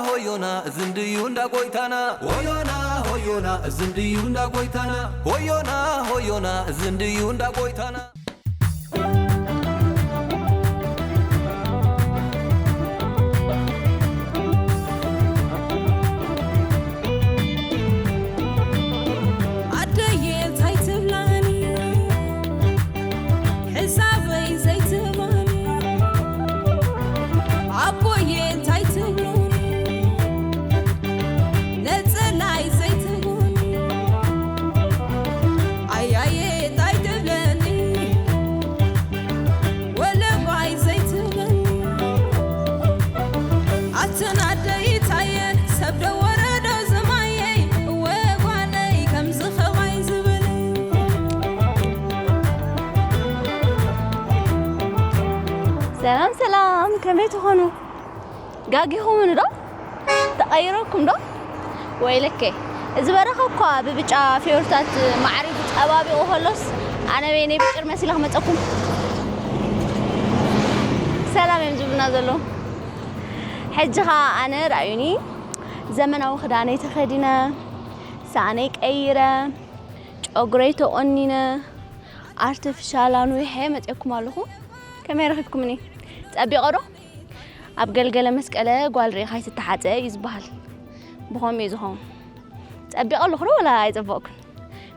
ሆዮና ዝንድዩ እንዳ ጎይታና። ሆዮና ሆዮና ዝንድዩ እንዳ ጎይታና። ሆዮና ሆዮና ዝንድዩ እንዳ ጎይታና። ኣደየ እንታይ ትብላኒ? ሕሳበይ ዘይትህባኒ ኣቦየ እንታይ ትብሉኒ? ነጸላይ ዘይትህቡኒ ኣያየ እንታይ ትብለኒ? ወለባይ ዘይትብለኒ ኣትን ኣደይ ታየ ሰብ ዶ ወረዶ ዝማየይ እወ ጓለይ ከምዚ ኸማይ ዝብል ሰላም ሰላም፣ ከመይ ትኾኑ? ጋጊኹምኒ ዶ? ተቐይረኩም ዶ? ወይለከ፣ እዚ በረኻ እኳ ብብጫ ፊዮርታት ማዕሪጉ ጸባቢቑ ከሎስ፣ ኣነ በይነይ ብጭር መሲለ ክመጸኩም። ሰላም እዮም ዝብሉና ዘለዉ። ሕጂ ኸኣ ኣነ ርኣዩኒ፣ ዘመናዊ ክዳነይ ተኸዲነ፣ ሳእነይ ቀይረ፣ ጨጉረይ ተቖኒነ፣ ኣርቲፊሻል ኣንዊሐ መጺአኩም ኣለኹ። ከመይ ረኺብኩምኒ? ጸቢቐ ዶ? ኣብ ገልገለ መስቀለ ጓል ርኢኻ ኣይትተሓጸ እዩ ዝበሃል። ብኸምኡ እዩ ዝኸውን። ጸቢቐ ኣለኹ ዶ ወላ ኣይጸበቕኩን?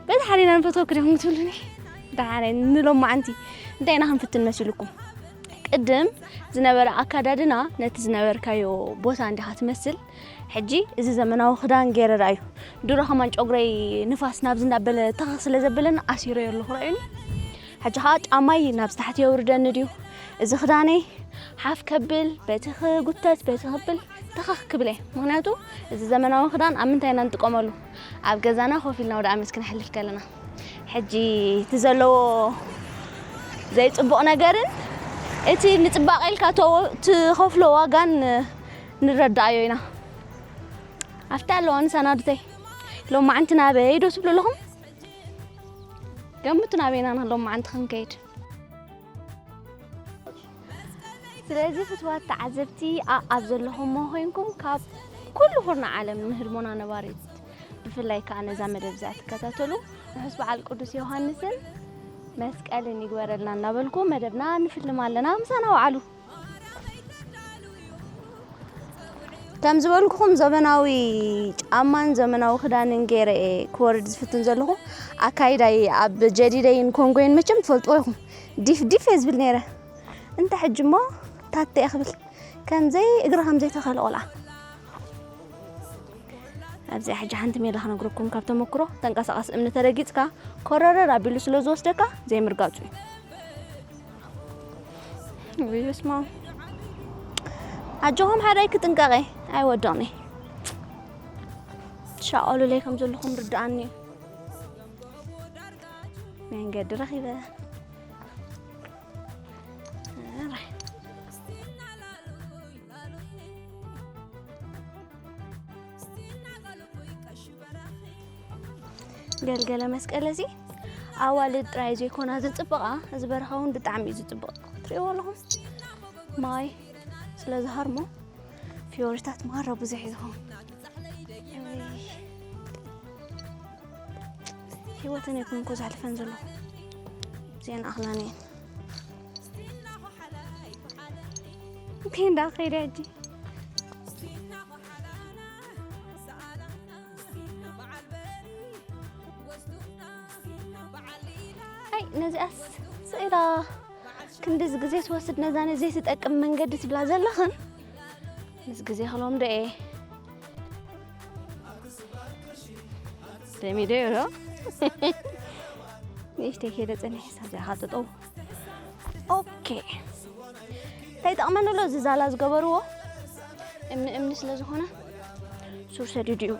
በዚ ሓሊና ንፈትወኪ ዲኹም ትብሉኒ? ደሓን፣ ንሎማዓንቲ እንታይ ኢና ክንፍትን መሲልኩም? ቅድም ዝነበረ ኣካዳድና ነቲ ዝነበርካዮ ቦታ እንዲኻ ትመስል። ሕጂ እዚ ዘመናዊ ክዳን ገይረ ርኣዩ። ድሮ ከማን ጨጉረይ ንፋስ ናብዚ እንዳበለ ተኸኽ ስለ ዘበለኒ ኣሲረዮ ኣለኹ፣ ርኣዩኒ። ሕጂ ኸኣ ጫማይ ናብዚ ታሕቲ የውርደኒ ድዩ? እዚ ክዳነይ ሓፍ ከብል፣ በቲ ክጉተት፣ በቲ ክብል ተኸኽ ክብል እየ። ምኽንያቱ እዚ ዘመናዊ ክዳን ኣብ ምንታይ ኢና ንጥቀመሉ? ኣብ ገዛና ኮፍ ኢልና ኣውደ ዓመት ክነሕልፍ ከለና። ሕጂ እቲ ዘለዎ ዘይጽቡቕ ነገርን እቲ ንጽባቐ ኢልካ ተወ-፣ ትኸፍሎ ዋጋን ንረዳኣዮ ኢና። ኣብቲ ኣለዋ ንሰናዱተይ። ሎማዓንቲ ናበይ ዶ ትብሉ ኣለኹም? ገምቱ ናበይ ኢና ሎማዓንቲ ክንከይድ። ስለዚ ፍትዋት ተዓዘብቲ፣ ኣኣብ ዘለኹሞ ኮይንኩም ካብ ኩሉ ኩርናዕ ዓለም ንህድሞና ነባሪት፣ ብፍላይ ከኣ ነዛ መደብ እዚኣ ትከታተሉ፣ ርሑስ በዓል ቅዱስ ዮሃንስን መስቀልን ይግበረልና እናበልኩ መደብና ንፍልም ኣለና። ምሳና ውዓሉ። ከም ዝበልኩኹም ዘመናዊ ጫማን ዘመናዊ ክዳንን ገይረ እየ ክወርድ ዝፍትን ዘለኹ። ኣካይዳይ ኣብ ጀዲደይን ኮንጎይን መቸም ትፈልጥዎ ኢኹም። ዲፍ ዲፍ እየ ዝብል ነይረ። እንተ ሕጂ እሞ ታተ እየ ክብል። ከምዘይ እግሪ ከምዘይ ተኸለ ቆልዓ። ኣብዚኣ ሕጂ ሓንቲ ሜላ ክነግረኩም ካብ ተመክሮ፣ ተንቀሳቓሲ እምኒ ተረጊጽካ ኮረረር ኣቢሉ ስለ ዝወስደካ ዘይምርጋጹ እዩ። ውይ በስመ ኣብ። ኣጆኹም ሓዳይ ክጥንቀቐ ኣይወድቕኒ። ትሻቐሉለይ ከም ዘለኹም ርድኣኒ እዩ። መንገዲ ረኺበ። ኣራይ። ገልገለ መስቀል እዚ ኣዋልድ ጥራይ ዘይኮና ዝጽብቓ፣ እዚ በረኻ እውን ብጣዕሚ እዩ ዝጽብቕ። ትሪእዎ ኣለኹም? ማይ ስለ ዝሃርሞ ፊዮሪታት ማራ ብዙሕ እዩ ዝኸውን። እይ፣ ህይወተን ኣይኮንኩ ዘሕልፈን ዘለኹ። እዚአን ኣኽላን እየን። እንታይ እንዳ ከይደ ሕጂ? ኣይ፣ ነዚኣስ ስቕ ኢላ ክንድዚ ግዜ ትወስድ፣ ነዛ ነዘይትጠቅም መንገዲ ትብላ ዘለኽን? ምስ ግዜ ክሎም ዶ እየ? ደሚደዮ ዶ? ንእሽተይ ከይደ ጸኒሐ፣ ሳብ እዚኣ ኸዓ ጠጠው። ኦኬ። እንታይ ይጠቕመኒ ኣሎ እዚ ዛላ ዝገበርዎ? እምኒ እምኒ ስለ ዝኾነ ሱር ሰዲዱ እዩ።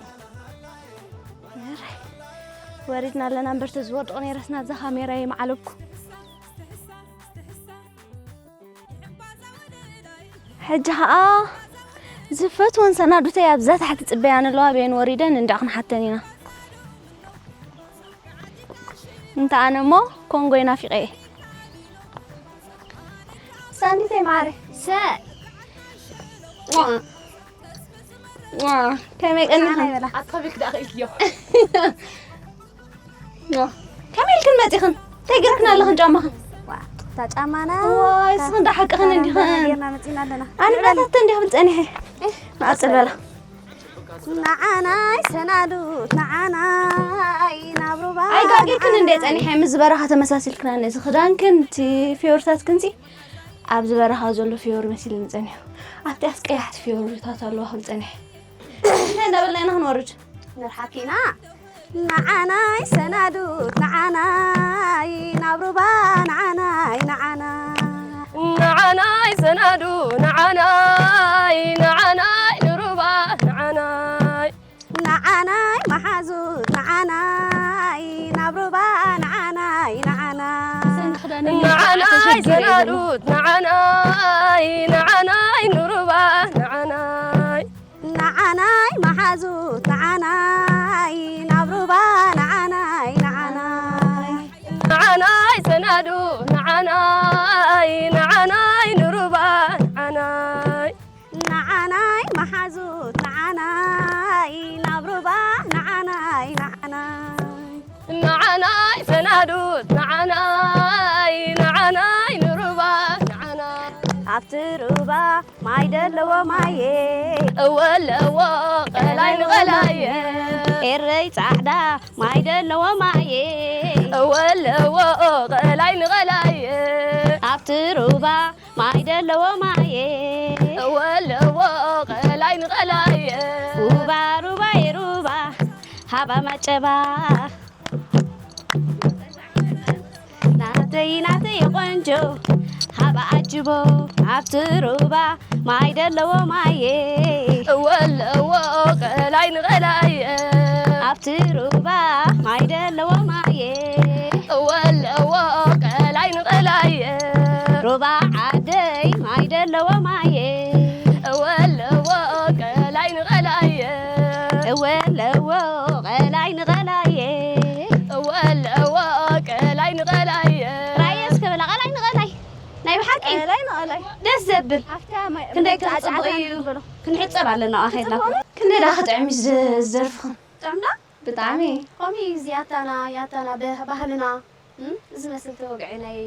ወሪድና ኣለና እምበር ተዝወድቕ ነይረስ ናብዛ ካሜራ የምዓለብኩ። ሕጂ ኸኣ ዝፈትወን ሰናዱተይ ኣብዛ ታሕቲ ጽበያን ኣለዋ፣ ኣበየን ወሪደን እንዳ ክንሓተን ኢና። እንተ ኣነ እሞ ኮንጎይ ናፊቐ እየ። ሳንዲተይ ማዕረ። ሰ-፣ ዋ። ከመይ ቀኒኽን? ኣትኸቢክ ደኣ ክኢልክዮ። ከመይ ኢልክን መጺኽን? እንታይ ገርክን ኣለኽን ጫማኽን? እታ ጫማና ዋይ እስኽን ዳ ሓቅኽን እንዲኽን? ጌርና መጺና ኣለና። ኣነ ብላታተ እንዲኽ ብል ጸኒሐ። ንቐጽል በላ። ንዓናይ ሰናዱት ንዓናይ ናብ ሩባ ኣይጋጌክን እንደ ጸኒሐ ምስ በረኻ ተመሳሲልክና ነዚ ክዳንክን እቲ ፊዮርታትክንሲ ኣብዚ በረኻ ዘሎ ፊዮሪ መሲልኒ ጸኒሑ። ኣብቲ ኣስቀያሕቲ ፊዮሪታት ኣለዋ ክብል ጸኒሐ። እንታይ እንዳበልና ኢና ክንወርድ? ንርሓኪና ንዓናይ ሰናዱት ንዓናይ ናብ ሩባ ንዓናይ ንዓና ንዓናይ ሰናዱ ንዓናይ ንዓናይ ንሩባ ንዓናይ ንዓናይ መሓዙት ንዓናይ ናብ ሩባ ንዓናይ ንዓና ንዓናይ ሰናዱት ንዓናይ ንዓናይ ንሩባ ንዓናይ ንዓናይ መሓዙት ንዓናይ ናብ ሩባ ንዓናይ ንዓናይ ንዓናይ ሰናዱ ንዓናይ ንዓናይ ንሩባ ንዓናይ ንዓናይ መሓዙት ንዓናይ ናብ ሩባ ንዓናይ ንዓናይ ንዓናይ ሰናዱት ንዓናይ ንዓናይ ንሩባ ንዓናይ ኣብቲ ሩባ ማይ ደለዎ ማየ እወ ኣለዎ ቀላይ ንቐላየ ኤረይ ጻዕዳ ማይ ደለዎ ማየ እወ ኣለዎ ቀላይ ንቐላየ ኣብቲ ሩባ ማይ ደለዎ ማየ እወ ኣለዎ ቀላይ ንቐላየ ሩባ ሩባየ ሩባ ሃባ ማጨባ ናተይ ናተይ ቆንጆ ሃባ ኣጅቦ ኣብቲ ሩባ ማይ ደለዎ ማየ እወ ኣለዎ ቀላይ ንቐላየ ኣብቲ ሩባ ማይ ደለዎ ማየ እወ ኣለዎ ቀላይ ንቐላየ ሩባ ዓደይ ማይ ደለዎ ማየ እወ ኣለዎ ቀላይ ንቐላየ እወ ኣለዎ ቀላይ ንቐላየ እወ ኣለዎ ቀላይ ንቐላየ ራየ እስከ በላ ቀላይ ንቐላይ ናይ ብሓቂ ቀላይ ንቐላይ ደስ ዘብል ኣብታ ማይ ክንደይ ክጽብቕ እዩ ክንሕጸብ ኣለና ኣኸድና ክንደይ ዳ ክጥዕም እዩ ዝደርፍኽን ጥዕምና ብጣዕሚ ከምኡ እዩ እዚ ያታና ያታና ባህልና ዝመስል ተወግዒ ናይ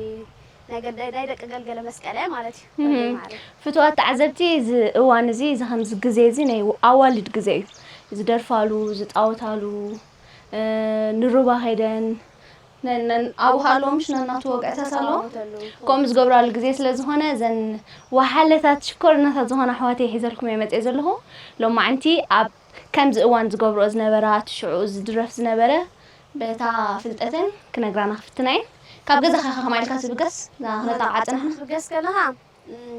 ናይ ገልዳይ ናይ ደቂ ገልገለ መስቀለ ማለት እዩ። ወደይ ማዕረ። ፍቱዋት ተዓዘብቲ እዚ እዋን እዚ እዚ ከምዚ ግዜ እዚ ናይ ኣዋልድ ግዜ እዩ። ዝደርፋሉ፣ ዝፃወታሉ፣ እ፣ ንሩባ ከይደን ነ- ነ- ኣብኡ ሃለዎም ሽነናቱ ወግዕታት ኣለዎ። ዝፃወተሉ። ከምኡ ዝገብራሉ ግዜ ስለ ዝኾነ እዘን ወሓለታት ሽኮርናታት ዝኾና ኣሕዋተይ ሒዘልኩም እየ መፅየ ዘለኹ። ሎማዓንቲ ኣብ ከምዚ እዋን ዝገብርኦ ዝነበራ እቲ ሽዑ ዝድረፍ ዝነበረ በታ ፍልጠተን ክነግራና ክፍትና እየን። ካብ ገዛኻ ኢኻ ከማይ ኢልካ ትብገስ? እዛ ክነጣቕዓ ጸናሕና። ክትብገስ ከለኻ፣ እም፣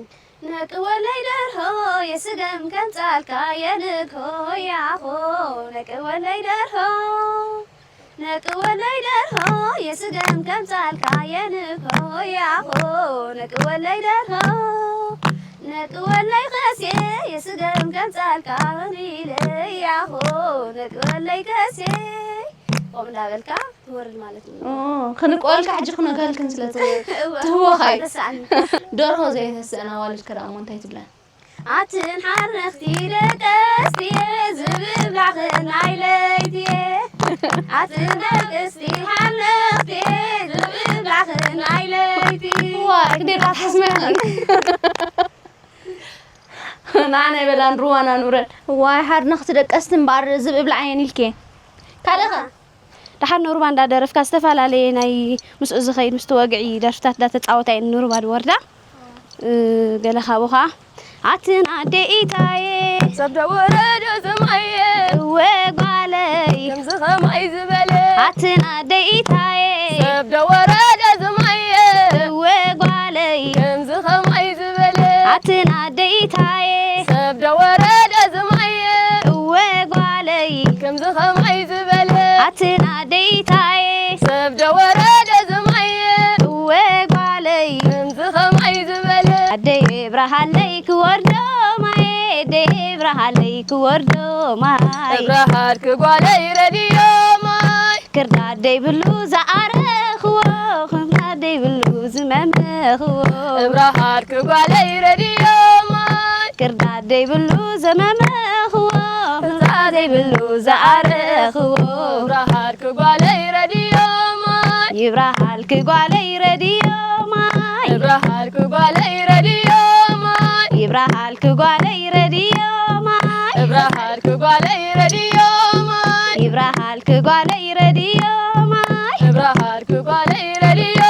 ነቂ ወለይ ደርሆ የስገም ከምጻልካ የንግሆ ያኾ፣ ነቂ ወለይ ደርሆ፣ ነቂ ወለይ ደርሆ የስገም ከምጻልካ የንግሆ ያኾ፣ ነቂ ወለይ ደርሆ፣ ነቂ ወለይ ኸሴ የስገም ከምጻልካ ኸኒለ ያኾ፣ ነቂ ወለይ ከሴ። ከምኡ እንዳበልካ ትወርድ ማለት እዩ። ኦ፣ ክንቆልካ ሕጂ ክነግረልክን ስለ ት-፣ እወ፣ ትህወኻይ። ረሳዕኒ። ደርሆ ዘይተስእና ኣዋልድ ከ ደኣ እሞ እንታይ ትብለን? ኣትን ሓርኽቲ ደቀስቲ ዝብብላኽን ናይ ለይትየ። ኣትን ደቀስቲ ሓርኽቲ ዝብብላኽን ናይ ለይቲ። ዋይ፣ ክንደይ ደኣ ትሓስመለን። ንዓና ይበላን ሩዋና ንውረድ። ዋይ፣ ሓርነኽቲ ደቀስቲ እምበኣር ዝብብላዓየን ኢልክየን። ካልእኸ? ደሓር ኑርባ እንዳደረፍካ ዝተፈላለየ ናይ ምስኡ ዝኸይድ ምስቲ ወግዒ ደርፍታት እንዳተጻወታ እየን ኑርባ ዝወርዳ። እ፣ ገለ ካብኡ ኸዓ ኣትን ኣደይ ኢታየ ሰብ ዶ ወረዶ ሰማየ እወ ጓለይ ከምዚ ኸማይ ዝበለ ኣትን ኣደይ ኢታየ ሰብ ዶ ወረዶ ሰማየ እወ ጓለይ ከምዚ ኸማይ ዝበለ ኣትን ኣደይ ኢታየ ሰብ ዶ ወረዶ ሰማየ እወ ጓለይ ከምዚ ኸማይ ዝበለ ኣትን ኣደይ ኢታየ ሰብ ዶ ወረዶ ሰማየ እወ ጓለይ ከምዚ ኸማይ ዝበለ ኣደይ ብርሃለይ ክወርዶ ማየ ኣደይ ብርሃለይ ክወርዶ ማይ እብረሃልኪ ጓለይ ረድዮ ማይ ክርዳድ ደይብሉ ዝኣረኽዎ ክርዳድ ደይብሉ ዝመመኽዎ እብረሃልኪ ጓለይ ረድዮ ማይ ክርዳድ ደይብሉ ዝመመኽዎ ዘይብሉ ዝኣረኽዎ። ይብራሃልኪ ጓለይ ረድዮ ማይ። ይብራሃልኪ ጓለይ ረድዮ ማይ። ይብራሃልኪ ጓለይ ረድዮ ማይ። ይብራሃልኪ ጓለይ ረድዮ ማይ። ይብራሃልኪ ጓለይ ረድዮ ማይ። ይብራሃልኪ ጓለይ ረድዮ ማይ። ይብራሃልኪ ጓለይ ረድዮ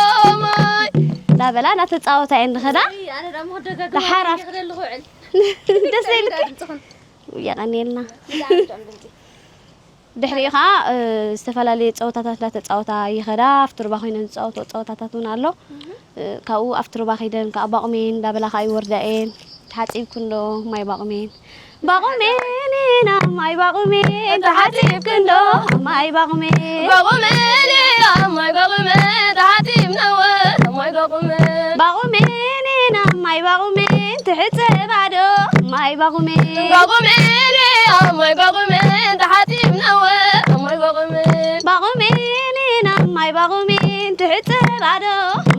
ማይ። እንዳበላ እናተፃወታ እየን ዝኸዳ። ኣይ፣ ኣነ ደሞ ደጋግመ ደሓር ኣብ ክደሊ ክውዕል። ደስ ይልካ። ድምፅኽን። የቐንየልና። ብጣዕሚ ጥዑም ድምፂ። ድሕሪኡ ከዓ፣ እ፣ ዝተፈላለየ ፀወታታት እንዳተፃወታ ይኸዳ። ኣብቲ ሩባ ኮይነን ዝፃወትኦ ፀወታታት እውን ኣሎ። እ፣ ካብኡ ኣብቲ ሩባ ከይደን ከዓ ባቑሜን እንዳበላ ከዓ ይወርዳ እየን። ተሓፂብኩ እንዶ ማይ ባቑሜን። ባቑሜን ኢና ማይ ባቑሜን፣ ተሓፂብኩ እንዶ ማይ ባቑሜን። ባቑሜን ኢና ማይ ባቑሜን፣ ተሓፂብና ወ ማይ ባቑሜን። ባቑሜን ኢና ማይ ባቑሜን፣ ትሕፀባ ዶ ማይ ባቑሜን። ባቑሜን ኢና ማይ ባቑሜን፣ ተሓፂብና ወ ማይ ባቑሜን። ባቑሜን ኢና ማይ ባቑሜን፣ ትሕፀባ ዶ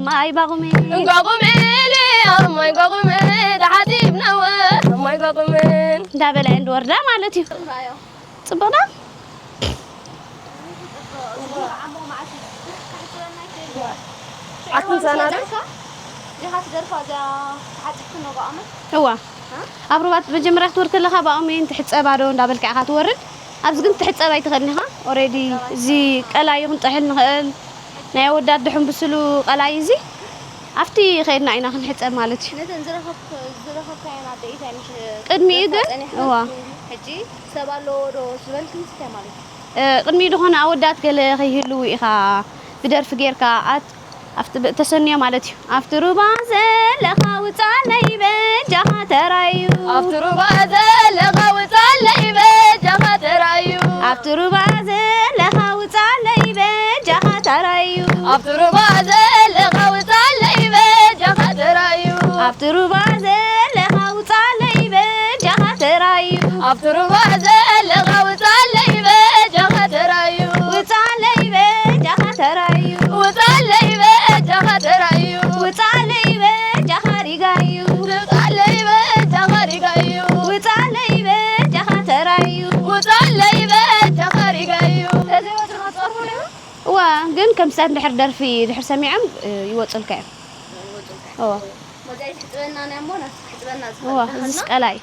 ማይ ባቑሜን። ባቑሜን ኢና ማይ ባቑሜን፣ ተሓፂብና ወ ማይ ባቑሜን። እንዳበላ እየን ዝወርዳ ማለት እዩ። ፅቡቕ ዶ? ዓክን ሰናዶ? ዲኻ ትደርፋ እዚኣ ተሓፂብክን ነው ብኣመት? እዋ። እ? ኣብ ሩባ መጀመርያ ክትወርድ ከለኻ ብኣሜን ትሕፀባ ዶ እንዳበልካ ኢኻ ትወርድ። ኣብዚ ግን ትሕፀብ ኣይትኽእልን ኢኻ። ኦሬዲ እዚ ቀላይ ይኹን ጥሕል ንኽእል ናይ ኣወዳት ድሑን ብስሉ ቀላይ እዚ ኣብቲ ኸይድና ኢና ክንሕፀብ ማለት እዩ። ነተን ዝረኸብክ-፣ ዝረኸብካየን ኣደኢት ኣይምሽ-፣ ቅድሚኡ ግን፣ ጸኒሕካ እዋ። ሕጂ ሰብ ኣለዎ ዶ ዝበልክን እንታይ ማለት እዩ? እ፣ ቅድሚኡ ዝኾነ ኣወዳት ገለ ከይህልዉ ኢኻ ብደርፊ ጌርካ ኣት-፣ ኣብቲ ብ-፣ ተሰንዮ ማለት እዩ። ኣብቲ ሩባ ዘለኻ ውጻለይ በጃኻ ተራዩ። ኣብቲ ሩባ ዘለኻ ውጻለይ በጃኻ ተራዩ። ኣብቲ ሩባ ዘለኻ ውጻለይ በጃኻ ተራዩ። ኣብቲ ሩባ ዘለኻ ውጻለይ በጃኻ ተራዩ። ኣብቲ ሩባ ዘለኻ ውጻለይ በጃኻ ተራዩ። ኣብቲ ሩባ ዘለኻ ውጻለይ በጃኻ ተራዩ። ውጻለይ በጃኻ ተራዩ። ውጻለይ በጃኻ ተራዩ። ውጻለይ በጃኻ ሪጋዩ። ውጻለይ በጃኻ ሪጋዩ። ውጻለይ በጃኻ ተራዩ። ውጻለይ በጃኻ ሪጋዩ። እዚ ወትሩ ክትጸርፉ ዲኹም? እዋ፣ ግን ከም ስታት እንድሕር ደርፊ ድሕር ሰሚዖም፣ እ፣ ይወጹልካ እዮም። ይወጹልካ እዮም። እዋ። ወዛ ኣይትሕጽበናን እያ እሞ፣ ናብቲ ክሕጽበና ዝኽእል እዋ፣ ደኸልና። እዚ ስቀላይ።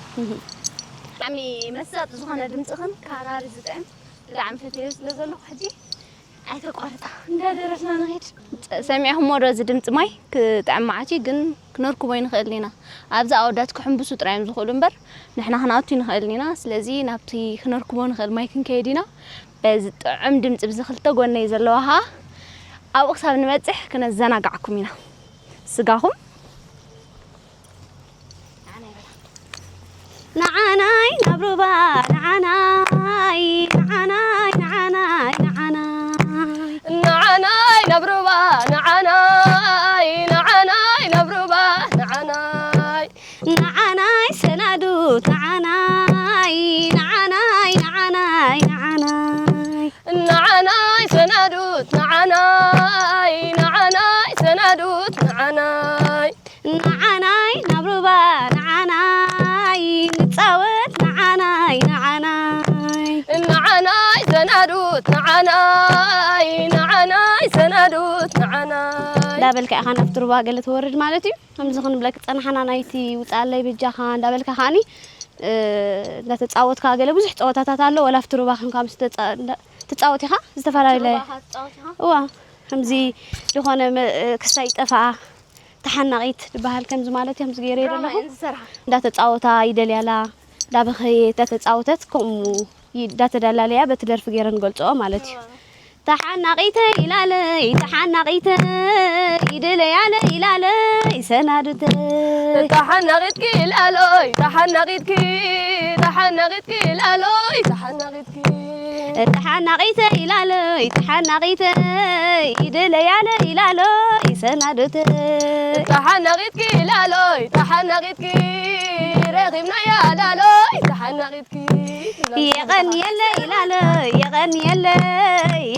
ብጣዕሚ መሳጢ ዝኾነ ድምጽኽን ካራሪ ዝጥዕም ብጣዕሚ ፈትየዮ ስለ ዘለኹ፣ ሕጂ ኣይተቋርጻ፣ እንዳደረፍና ንኸይድ። ጸ-፣ ሰሚዕኹምዎ ዶ እዚ ድምጺ ማይ? ክጥዕም መዓት እዩ፣ ግን ክነርክቦ ኣይንኽእልን ኢና። ኣብዚ ኣወዳት ክሕምብሱ ጥራይ እዮም ዝኽእሉ እምበር፣ ንሕና ክነኣቱ ኣይንኽእልን ኢና። ስለዚ ናብቲ ክነርክቦ ንኽእል ማይ ክንከይድ ኢና። በዚ ጥዑም ድምጺ፣ ብዚ ክልተ ጎነይ ዘለዋ ኸኣ ኣብኡ ክሳብ ንበጽሕ ክነዘናግዓኩም ኢና። ስጋኹም ንዓናይ ናብ ሩባ፣ ንዓናይ፣ ንዓናይ፣ ንዓናይ፣ ንዓናይ። ንዓናይ ናብ ሩባ፣ ንዓናይ፣ ንዓናይ ናብ ሩባ፣ ንዓናይ። ንዓናይ ሰናዱት፣ ንዓናይ፣ ንዓናይ፣ ንዓናይ፣ ንዓናይ። ንዓናይ ሰናዱት፣ ንዓናይ፣ ንዓናይ ሰናዱት፣ ንዓናይ። ንዓናይ ናብ ሩባ፣ ንዓናይ ንጻወት፣ ንዓናይ፣ ንዓናይ። ንዓናይ ሰናዱት፣ ንዓናይ፣ ንዓናይ ሰናዱት፣ ንዓናይ። እንዳበልካ ኢኻ ናብቲ ሩባ ገለ ትወርድ ማለት እዩ። ከምዚ ክንብለክ ጸናሕና ናይቲ ውጻለይ በጃኻ እንዳበልካ ከኣኒ፣ እ፣ እንዳተጻወትካ ገለ ብዙሕ ጸወታታት ኣሎ። ወላ ኣብቲ ሩባ ኮንካ ምስ ተጻ-፣ እንዳ-፣ ትጻወት ኢኻ ዝተፈላለየ። ሩባ ኢኻ ትጻወት ኢኻ? እዋ፣ ከምዚ ዝኾነ መ-፣ ክስታይ ይጠፍኣ፣ ተሓናቒት ትበሃል ከምዚ ማለት እዩ። ከምዚ ገይረ ድራማ ዘለኹ። እየን ዝሰርሓ። እንዳተጻወታ ይደልያላ፣ እንዳበኸየ፣ እንዳተጻወተት ከምኡ ይ-፣ እንዳተደላለያ በቲ ደርፊ ገይረን ገልጽኦ ማለት እዩ። እዋ። ተሓናቒተይ ላለይ፣ ተሓናቒተይ፣ ድለያለይ ላለይ፣ ሰናዱተይ። ተሓናቒትኪ ላለይ፣ ተሓናቒትኪ፣ ተሓናቒትኪ ላለይ፣ ተሓናቒትኪ። ተሓናቒተይ ላለይ፣ ተሓናቒተይ፣ ድለያለይ ላለይ፣ ሰናዱተይ። ተሓናቒትኪ ላለይ፣ ተሓናቒትኪ፣ ረኺብናያ ላለይ፣ ተሓናቒትኪ። የቐንየለይ ላለይ፣ የቐንየለይ፣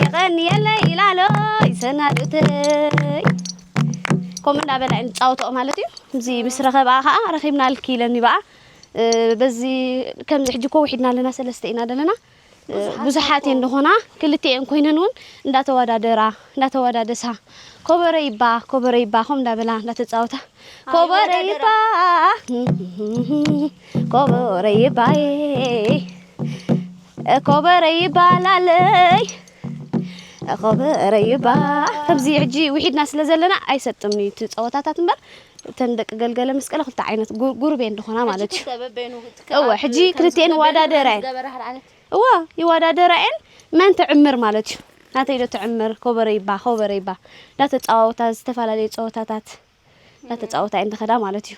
የቐንየለይ ላለይ ሰናዱተይ። ከምኡ እንዳበላ እየን ዝጻወትኦ ማለት እዩ። ከምዚ ምስ ረኸብኣ ኸኣ ረኺብናልኪ ኢለኒ በኣ። እ፣ በዚ ከምዚ ሕጂ እኮ ውሒድና ኣለና፣ ሰለስተ ኢና ዘለና። እ፣ ብዙሓት ብዙሓት እየን እኮ። ዝኾና፣ ክልቲኤን ኮይነን እውን እንዳተወዳደራ፣ እንዳተወዳደሳ፣ "ኮበረ ይባ፣ ኮበረ ይባ" ከም እንዳበላ እንዳተጻወታ፣ ኣይ፣ "ኮበረ ይወዳደራ። ይባ፣ ኮበረ ይባዬ፣ ኮበረ ይባ ላለይ፣ ኮበረ ይባ." ከምዚ ሕጂ ውሒድና ስለ ዘለና ኣይሰጥም እዩ እቲ ጸወታታት እምበር፣ እተን ደቂ ገልገለ መስቀለ ክልተ ዓይነት ጉ-፣ ጉሩብ እየን ዝኾና ማለት እዩ። ሕጂ ክልተ በበይኑ እወ፣ ሕጂ ክልቲኤን ዝግበር ይወዳደራ እየን። ዝገበራ ሓደ ዓይነት። እወ፣ ይወዳደራ እየን። መን ትዕምር ማለት እዩ። ናተይ ዶ ትዕምር፣ ኮበረ ይባ፣ ኮበረ ይባ። እንዳተጻወታ ዝተፈላለየ ጸወታታት እንዳተጻወታ እየን ዝኸዳ ማለት እዩ።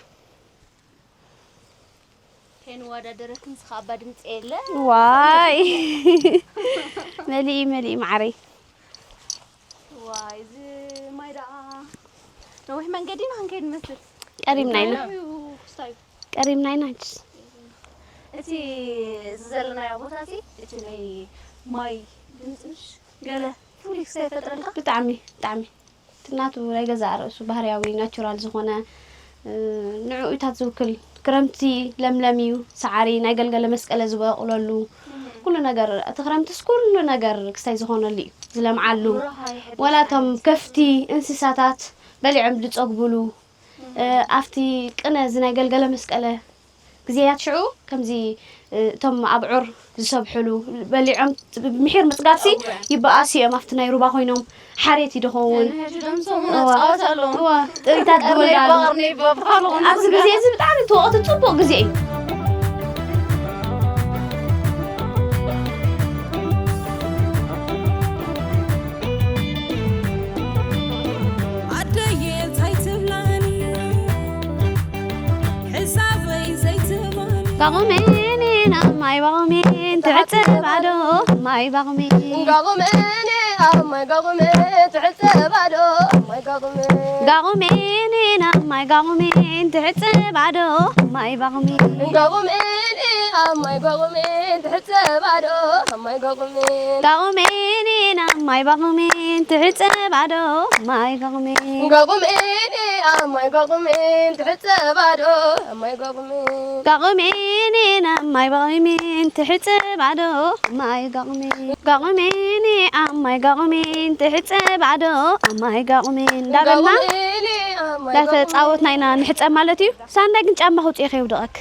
ከይንወዳደረክን ስኻ እባ ድምፂ የለ። ዋይ። መሊኢ፣ መሊኢ መዓረይ። ዋይ፣ እዚ ማይ ደኣ ነዊሕ መንገዲ ኢና ክንከይድ ንመስል። ቀሪብና ኢና። እዩ ክስታይ። ቀሪብና ኢና ሕጅስ። እቲ ዘለናዮ ቦታ እዚ፣ እቲ ናይ ማይ ድምፂ ምሽ ገለ ፍሉይ ክስታይ ይፈጥረልካ? ብጣዕሚ፣ ብጣዕሚ። እቲ ናቱ ናይ ገዛእ ርእሱ ባህርያዊ፣ ናቹራል ዝኾነ፣ እ፣ ንዕኡታት ዝውክል። ክረምቲ ለምለም እዩ፣ ሰዓሪ ናይ ገልገለ መስቀለ ዝበቑለሉ፣ እህ። ኩሉ ነገር፣ እቲ ክረምትስ ኩሉ ነገር ክስታይ ዝኾነሉ እዩ፣ ዝለምዓሉ። ብሩህ ይሕድስ ወላ እቶም ዓይነት። ከፍቲ፣ እንስሳታት በሊዖም ዝጸግቡሉ፣ እ፣ ኣብቲ ቅነ እዚ ናይ ገልገለ መስቀለ ግዜያት ሽዑ ከምዚ፣ እ፣ እቶም ኣብዑር ዝሰብሕሉ በሊዖም ምሒር ምጽጋብሲ ይበኣሱ እዮም። ኣብቲ ናይ ሩባ ኮይኖም ሓሬት እዩ ዝኸውን። ንሕጂ ደም ሰሙን እዋ። ኣጻወት ኣለዎም። እዋ፣ ጥሪታት ቀርነይ ይወልዳሉ። በቐርነይ በብኻሉ ኣብዚ ግዜ እዚ ብጣዕሚ እቲ ወቕቲ ጽቡቕ ግዜ እዩ። ኣደየ እንታይ ትብላኒ? ሕሳበይ ዘይትህባኒ። ባቑሜን ናብ ማይ ባቑሜን ትሕጸብ ኣዶ ማይ ባቑሜን። ጋቑሜን ኣብ ማይ ጋቑሜን ትሕጸብ ኣዶ ማይ ጋቑሜን። ጋቑሜን ናብ ማይ ጋቑሜን ትሕጸብ ኣዶ ማይ ባቑሜን። ጋቑሜን ኣብ ማይ ጋቑሜን ትሕጸብ ኣዶ ማይ ጋቑሜን። ጋቑሜን ኣብ ማይ ባቑሜን ትሕጸብ ኣዶ ማይ ጋቑሜን። ጋቑሜን ኣብ ማይ ጋቑሜን ትሕጸብ ኣዶ ማይ ጋቑሜን። ጋቑሜን ኣብ ማይ ባቑሜን ትሕጸብ ኣዶ ማይ ጋቑሜን። ጋቑሜን ኣብ ማይ ጋቑሜን ትሕጸብ ኣዶ ማይ ጋቑሜን እንዳበልና ጋቑሜን ኣብ ማይ ጋቑሜን እንዳተጻወትና ኢና ንሕጸብ ማለት እዩ። ሳንዳይ ግን ጫማ ክውጽእ ከይውድቐክ።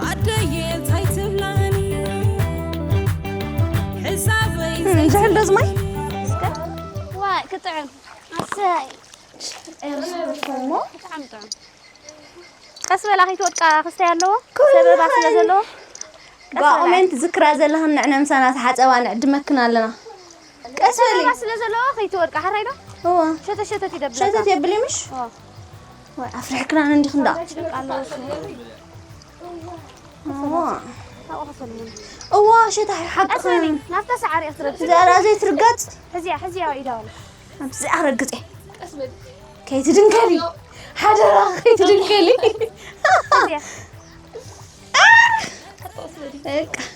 ኣደየ እንታይ ትብላኒ? ሕሳበይ እም፣ ዝሕል ዶ ዝማይ? እስከ። ዋይ፣ ክጥዕም። ኣሰይ። ኤርስ እሞ። ብጣዕሚ ጥዑም። ቀስ በላ ከይትወድቃ ክስታይ ኣለዎ። ኩሉ ሰበባ ስለ ኸይኑ። ዘለዎ። ቀስ በላ። ጓኦሜን ትዝክራ ዘለኽን ንዕነ ምሳና ተሓጸባ ንዕድመክን ኣለና። ቀስ በሊ። ሰበባ ስለ ዘለዎ ከይትወድቃ፣ ሓራይ ዶ? እዋ። ሸተት ሸተት ይደብለካ። ሸተት የብሊ ምሽ? እዋ። ወይ ኣፍሪሕክና እንዲኽ እንዳ። ደቂ ኣለዎ እሱ። እዋ። ኣብኡ ከሰልሙን። እዋ፣ ሸታ ቀስ በሊ። ሓቅኽን። ናብታ ሰዓሪ እያ ትረግጽ። እዛ ራዘይ ትርገጽ። ሕዚያ፣ ሕዚያ ኢዳ በላ። ኣብዚ ኣረግጼ። ከይትድንከሊ። ሓደራ ከይትድንከሊ።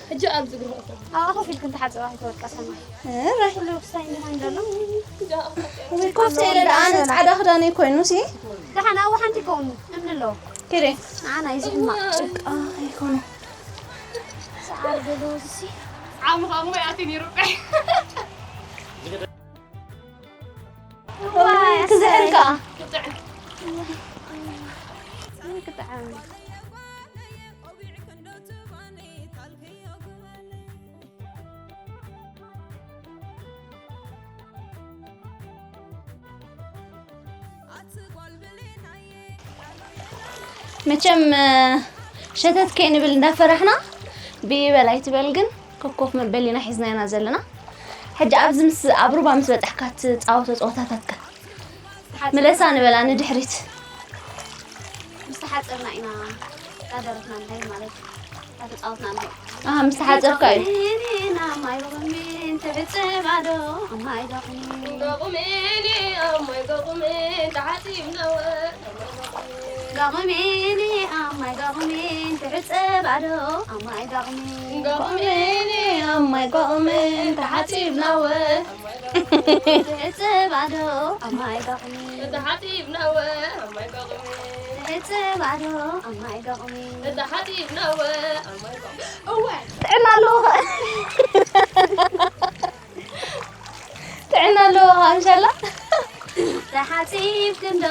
ሕጂ ኣብዚ ግርሆ። ኣብ ኮፍ ኢልክን ተሓጽባ ከይትወድቃ ሰማይ። እራይ። ኩሉ ክስታይ እንዲሆን ዘሎ። ወይ ኮፍ ኢለ ደኣ ኣነ ጻዕዳ ክዳነይ ኮይኑ ሲ። ደሓን ኣብኡ ሓንቲ ይከውን እምኒ ኣለዎ። ኪደ። ንዓና እዩ ዝሕማቕ። ጭቃ ኣይኮነ። ሰዓር ዘለዎ እዚ። ዓሙ ኻሙ ያቲ ኒሩቀ። ክዝሕል ከኣ። መቸም፣ እ፣ ሸተት ከይንብል እንዳፈራሕና ብበል ኣይትበል ግን ኮፍ ኮፍ መበሊና ሒዝና ኢና ዘለና። ሕጂ ኣብዚ ምስ፣ ኣብ ሩባ ምስ በጻሕካ ትጻወቶ ጸወታታትከ? ምለሳ ንበላ ንድሕሪት። ምስ ተሓጸብና ኢና እንዳደረፍና ንኸይድ ማለት እዩ። እንዳተጻወትና ንኸይድ። ኣሃ፣ ምስ ተሓጸብካ እዩ። ቁሜኒ ናብ ማይ ቁሜን ትሕጽብ ኣዶ ኣብ ማይ ቁሜን። ቁሜኒ ኣብ ማይ ቁሜን ተሓጺብና ወ-፣ ኣብ ማይ ቁሜን። ጋቑሜኒ ኣማይ ጋቑሜን ትሕጸብ ኣዶ ኣማይ ጋቑሜን ጋቑሜኒ ኣማይ ጋቑሜን ተሓጺብናወ ትሕጸብ ኣዶ ኣማይ ጋቑሜን ተሓጺብናወ ኣማይ ጋቑሜን ትሕጸብ ኣዶ ኣማይ ጋቑሜን ተሓጺብናወ ኣማይ ጋቑሜን እወ ጥዕና ኣለዎ ጥዕና ኣለዎ እንሻላ ተሓጺብ ክንዶ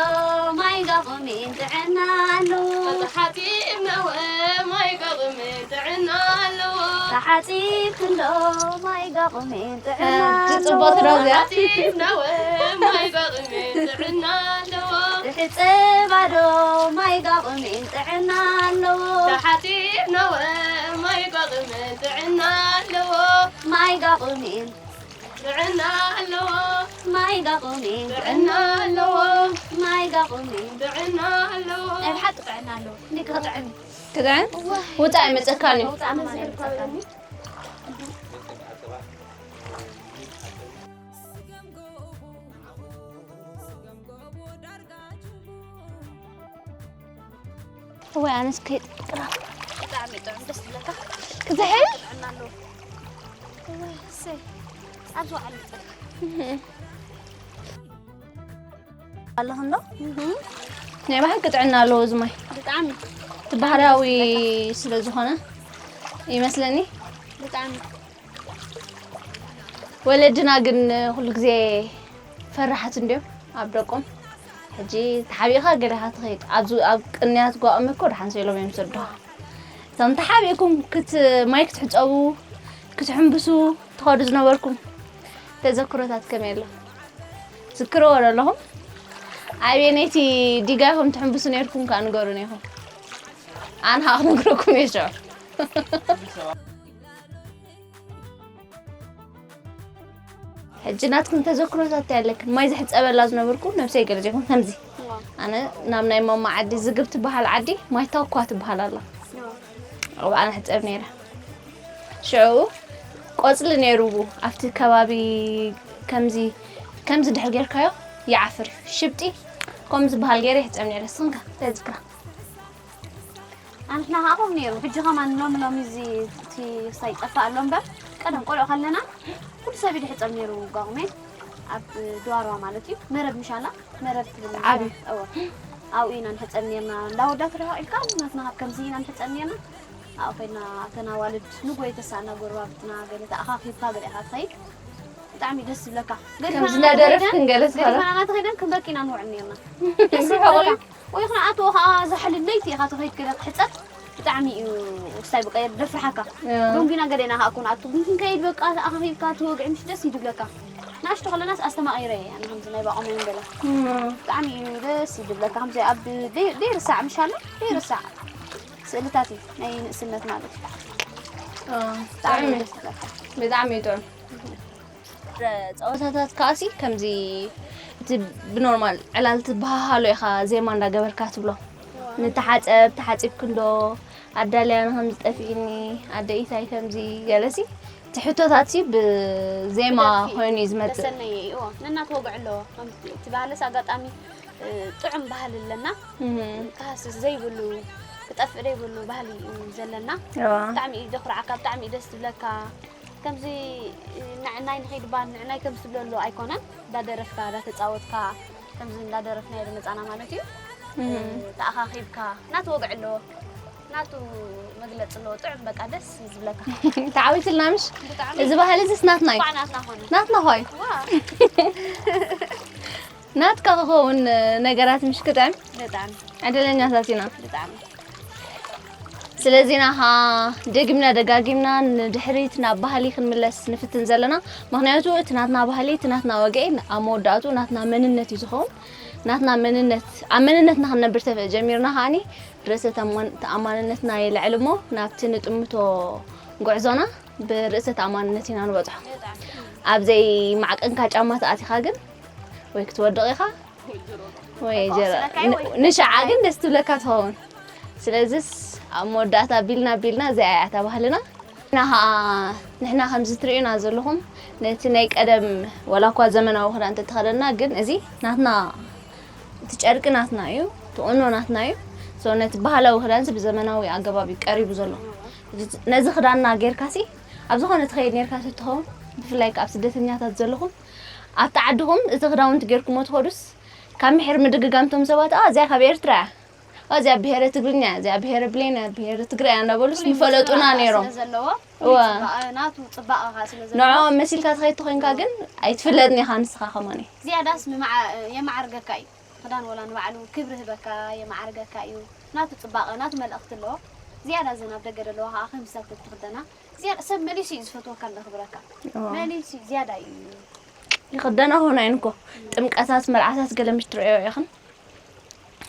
ማይ ጋቑሜን ጥዕና ኣለዎ ተሓጺብ ነወ ማይ ጋቑሜን ጥዕና ኣለዎ ተሓጺብ ክንዶ ማይ ጋቑሜን ጥዕና ኣለዎ ጽቡቕ ትረውያ ተሓጺብ ነወ ማይ ጋቑሜን ጥዕና ኣለዎ ትሕጽብ ኣዶ ማይ ጋቑሜን ጥዕና ኣለዎ ተሓጺብ ነወ ማይ ጋቑሜን ጥዕና ኣለዎ ማይ ጋቑሜን ጥዕና ኣለዎ ማይ ጋቑሜን ጥዕና ኣለዎ ማይ ጋቑሜን ጥዕና ኣለዎ ናይ ብሓቂ ጥዕና ኣለዎ እንዴ ክጥዕም ክጥዕም ውፃእ ይመፀካን እዩ ውፃእ መፅእ ይመፀካን እወ ኣነስ ከይጥቅራ ብጣዕሚ ጥዑም ደስ ዝብለካ ክዝሕል ጥዕና ኣለዎ እወ እሰይ ኣብዚ ውዓል ኣለኹ እንዶ ናይ ብሓቂ ጥዕና ኣለዎ እዚ ማይ ብጣዕሚ እቲ ባህላዊ ስለ ዝኾነ ይመስለኒ ብጣዕሚ ወለድና ግን ኩሉ ግዜ ፈራሓት እንድዮም ኣብ ደቆም ሕጂ ተሓቢእኻ ገሊኻ ትኸይድ ኣብዚ ኣብ ቅንያት ጓኦም እኮ ደሓን ሰሎም እዮም ዝሰዱኻ እቶም ተሓቢእኩም ክት ማይ ክትሕፀቡ ክትሕምብሱ ትኸዱ ዝነበርኩም ተዘክሮታት ከመይ ኣሎ ዝክርዎ ኣለኹም ኣበየነይቲ ዲጋ ከም ትሕምብሱ ነርኩም ከዓ ንገሩን ኢኹም ኣነ ከዓ ክነግረኩም እየ ሽዑ ሕጂ ናትኩም ተዘክሮታት እንታይ ኣለክን ማይ ዝሕፀበላ ዝነበርኩ ነብሰይ ገለ ዘይኮን ከምዚ ኣነ ናብ ናይ ማማ ዓዲ ዝግብ ትበሃል ዓዲ ማይ ታኳ ትበሃል ኣላ ኣብኣ ንሕፀብ ነይረ ሽዑ ቆፅሊ ነይሩ ኣብቲ ከባቢ ከምዚ ከምዚ ድሕር ጌርካዮ ይዓፍር እዩ ሽብጢ ከምኡ ዝበሃል ገይረ ይሕፀብ ነይረ ንስኽን ከ እንታይ ዝክራ ኣንሕና ከዓ ከምኡ ነይሩ ሕጂ ከማን ሎሚ ሎሚ እዚ እቲ ክሳይ ይጠፍእ ኣሎ እምበር ቀደም ቆልዑ ከለና ኩሉ ሰብ እዩ ድሕፀብ ነይሩ ጓቑሜ ኣብ ድዋርዋ ማለት እዩ መረብ ምሻላ መረብ ትብል ዓቢ እወ ኣብኡ ኢና ንሕፀብ ነርና እንዳ ወዳት ርሕቕ ኢልካ ናትና ካብ ከምዚ ኢና ንሕፀብ ነርና ኣብኡ ኮይና እተን ኣዋልድ ንጎይተሳ እና ጎረባብትና ገለ ተኣኻኺብካ ገለ ኢኻ ትኸይድ ብጣዕሚ ደስ ዝብለካ ገዲፋና ከምዚ እናደረፍክን ገለ ዝኸረ ገዲፋና እናተኸይደን ክንበኪ ኢና ንውዕል ነርና ደስ ዝብለካ ወይ ክንኣትዎ ከዓ ዝሓልል ለይቲ ኢኻ ተኸይድ ገለ ክሕፀብ ብጣዕሚ እዩ ክስታይ ብቀየር ደፍርሓካ ዶንጊና ገለ ኢና ከዓ ኮን ኣቱ ግን ክንከይድ በቃ ተኣኻኺብካ ትወግዒ ምሽ ደስ ይድብለካ ንኣሽቶ ከለናስ ኣስተማቒረ እየ ኣነ ከምዚ ናይ ባቆመ ገለ ብጣዕሚ እዩ ደስ ይድብለካ ከምዚ ኣብ ደይርሳዕ ምሻለ ደይርሳዕ ስእልታት እዩ ናይ ንእስነት ማለት እዩ ብጣዕሚ እዩ ደስ ይብለካ ብጣዕሚ እዩ ጥዑም ጸወታታት ከኣሲ ከምዚ እቲ ብኖርማል ዕላል ትበሃሃሎ ኢኻ ዜማ እንዳገበርካ ትብሎ ንተሓጸብ ተሓጺብክ እንዶ ኣዳልያ ንኸምዚ ጠፊእኒ ኣደ ኢታይ ከምዚ ገለሲ እቲ ሕቶታት ሲ ብዜማ ኮይኑ እዩ ዝመጽእ ተሰነየ እዎ ነናት ወግዕ ኣለዎ እቲ ባህልስ ኣጋጣሚ ጥዑም ባህሊ ኣለና ክሃስስ ዘይብሉ ክጠፍእ ዘይብሉ ባህሊ እዩ ዘለና ብጣዕሚ እዩ ዘኩርዓካ ብጣዕሚ እዩ ደስ ዝብለካ ከምዚ ንዕናይ ንኸይድ ባር ንዕናይ ከምዚ ትብለሉ ኣይኮነን እንዳደረፍካ እንዳተፃወትካ ከምዚ እንዳደረፍናዮ ዝመፃና ማለት እዩ ተኣኻኺብካ ናቱ ወግዒ ኣለዎ ናቱ መግለፂ ኣለዎ ጥዑም በቃ ደስ እዩ ዝብለካ ተዓዊትልና ምሽ እዚ ባህሊ እዚስ ናትና እዩ ናትና ኾነ ናትና ኾይ ናትካ ክኸውን ነገራት ምሽ ክጥዕም ዕድለኛታት ኢና ስለዚ ኢና ኸዓ ደግምና ደጋጊምና ንድሕሪት ናብ ባህሊ ክንምለስ ንፍትን ዘለና ምኽንያቱ እቲ ናትና ባህሊ እቲ ናትና ወግዒ ኣብ መወዳእቱ ናትና መንነት እዩ ዝኸውን ናትና መንነት ኣብ መንነትና ክንነብር ጀሚርና ከዓኒ ርእሰ ተኣማንነትና የልዕል እሞ ናብቲ ንጥምቶ ጉዕዞና ብርእሰ ተኣማንነት ኢና ንበፅሖ ኣብ ዘይማዕቀንካ ጫማ ተኣቲኻ ግን ወይ ክትወድቕ ኢኻ ወይ ንሽዓ ግን ደስ ትብለካ ትኸውን ስለዚስ ኣብ መወዳእታ ቢልና ቢልና እዚኣ እያ እታ ባህልና ንሕና ከዓ ንሕና ከምዚ ትርእዩና ዘለኹም ነቲ ናይ ቀደም ወላ እኳ ዘመናዊ ክዳን ተተኸደና ግን እዚ ናትና እቲ ጨርቂ ናትና እዩ እቲ ቁኖ ናትና እዩ ነቲ ባህላዊ ክዳንሲ ብዘመናዊ ኣገባብ እዩ ቀሪቡ ዘሎ። ነዚ ክዳንና ጌርካሲ ኣብ ዝኾነ ትኸይድ ኔርካ ትኸውን፣ ብፍላይ ከኣ ኣብ ስደተኛታት ዘለኹም ኣብቲ ዓድኹም እቲ ክዳውንቲ ጌርኩሞ ትኸዱስ ካብ ምሒር ምድግጋምቶም ሰባት፣ "ኣ፣ እዚኣ ካብ ኤርትራ እያ፣ ኣ፣ እዚኣ ብሄረ ትግርኛ እያ፣ እዚኣ ብሄረ ብሌን እያ፣ ብሄረ ትግረ እያ" እናበሉስ ምፈለጡና ነይሮም። ስለ ዘለዎ እዋ። ጽባቐ ናቱ ጽባቐኻ ስለ ዘለዎ ንዕኦም መሲልካ ትኸይድ ተኾይንካ ግን ኣይትፍለጥን ኢኻ ንስኻ ከማኒ። ዝያዳስ ምመዓ-፣ የመዓርገካ እዩ። ክዳን ወላ ንባዕሉ ክብሪ ህበካ የመዓርገካ እዩ። ናቱ ጽባቐ ናቱ መልእኽቲ ኣለዎ። ዝያዳ እዘን ኣብ ደገ ዘለዋ ከዓ ከምሳት ትኽደና ዝያዳ ሰብ መሊሱ እዩ ዝፈትወካ እንዳ ክብረካ። እዋ። መሊሱ እዩ ዝያዳ እዩ። ይኽደና ሆና እየን እኮ። ጥምቀታት መርዓታት ገለ ምሽ ትርእዮ ኢኽን።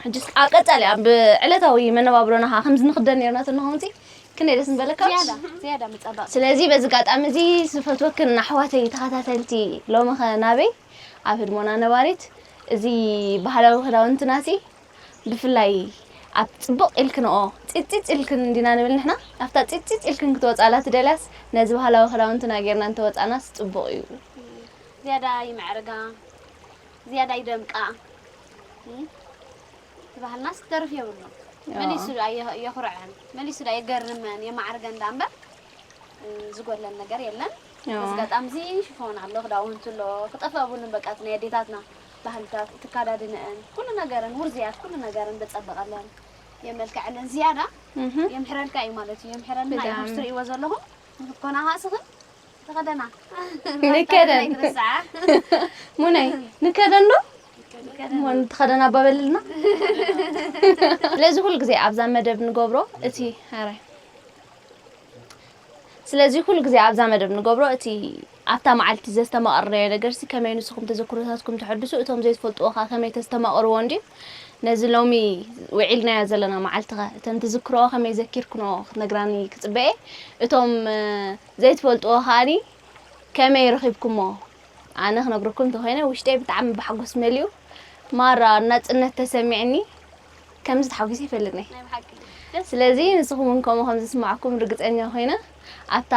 ሕጅስ ኣብ ቀጻሊ ኣብ ዕለታዊ መነባብሮና ከዓ ከምዚ ንኽደን ነርና ተንኾንሲ ክንደይ ደስ ምበለካ። ዝያዳ ዝያዳ ምጸባቕ። ስለዚ በዚ ኣጋጣሚ እዚ ዝፈትወክን ኣሕዋተይ ተኸታተልቲ ሎሚ ኸ ናበይ ኣብ ህድሞና ነባሪት እዚ ባህላዊ ክዳውንትናሲ ብፍላይ ኣብ ጽቡቕ ኢልክንኦ ጺጽጽ ኢልክን እንዲና ንብል ንሕና። ኣብታ ጺጽጽ ኢልክን ክትወጻላ ትደልያስ ነዚ ባህላዊ ክዳውንትና ጌርና እንተወጻናስ ጽቡቕ እዩ። ዝያዳ ይምዕርጋ፣ ዝያዳ ይደምቃ። እም? እቲ ባህልናስ ክተርፍ የብሉን። ኣዎ። መሊሱ ዳ የ-፣ የኹርዐን፣ መሊሱ ዳ የገርመን፣ የማዕርገን ዳ እምበር፣ እ፣ ዝጎድለን ነገር የለን። ኣዎ። በዚ ኣጋጣሚ እዚ ሽፎን ኣሎ፣ ክዳውንቲ ኣሎ፣ ክጠፍእ የብሉን። በቃ፣ እቲ ናይ ኣዴታትና ባህልታት፣ እቲ ኣካዳድንአን፣ ኩሉ ነገረን፣ ውርዝያት፣ ኩሉ ነገረን በጸበቐለን፣ የመልክዐለን፣ ዝያዳ እህ። የምሕረልካ እዩ ማለት እዩ። የምሕረልና እዩ። ብጣዕሚ። ከምዚ ትርእይዎ ዘለኹም፣ ንክትኮና ሃስኽን ተኸደና። ንከደን። ኣይትረስዓ። ሙነይ፣ ንከደን ዶ? ንከደን። እሞ ንተኸደን ኣባበልና። ስለዚ ኩሉ ግዜ ኣብዛ መደብ ንገብሮ እቲ፣ ኧረ። ስለዚ ኩሉ ግዜ ኣብዛ መደብ ንገብሮ እቲ ኣብታ መዓልቲ ዘስተማቐርናዮ ነገርሲ ከመይ ንስኹም ተዘክሮታትኩም ተሐድሱ፣ እቶም ዘይትፈልጥዎ ኸኣ ከመይ ተስተማቕርዎ እንድዩ። ነዚ ሎሚ ውዒልናዮ ዘለና መዓልቲ ኸ እተን ትዝክርኦ ከመይ ዘኪርክንኦ ክትነግራኒ ክጽበ እየ። እቶም፣ እ፣ ዘይትፈልጥዎ ከኣኒ ከመይ ረኺብኩሞ? ኣነ ክነግረኩም እንተኾይነ ውሽጠይ ብጣዕሚ ብሓጎስ መሊኡ፣ ማራ ናጽነት ተሰሚዕኒ፣ ከምዚ ተሓጒሰ ይፈልጥኒ። ናይ ብሓቂ። ደስ ስለዚ ንስኹም እውን ከምኡ ከም ዝስማዕኩም ርግጸኛ ኮይነ፣ ኣብታ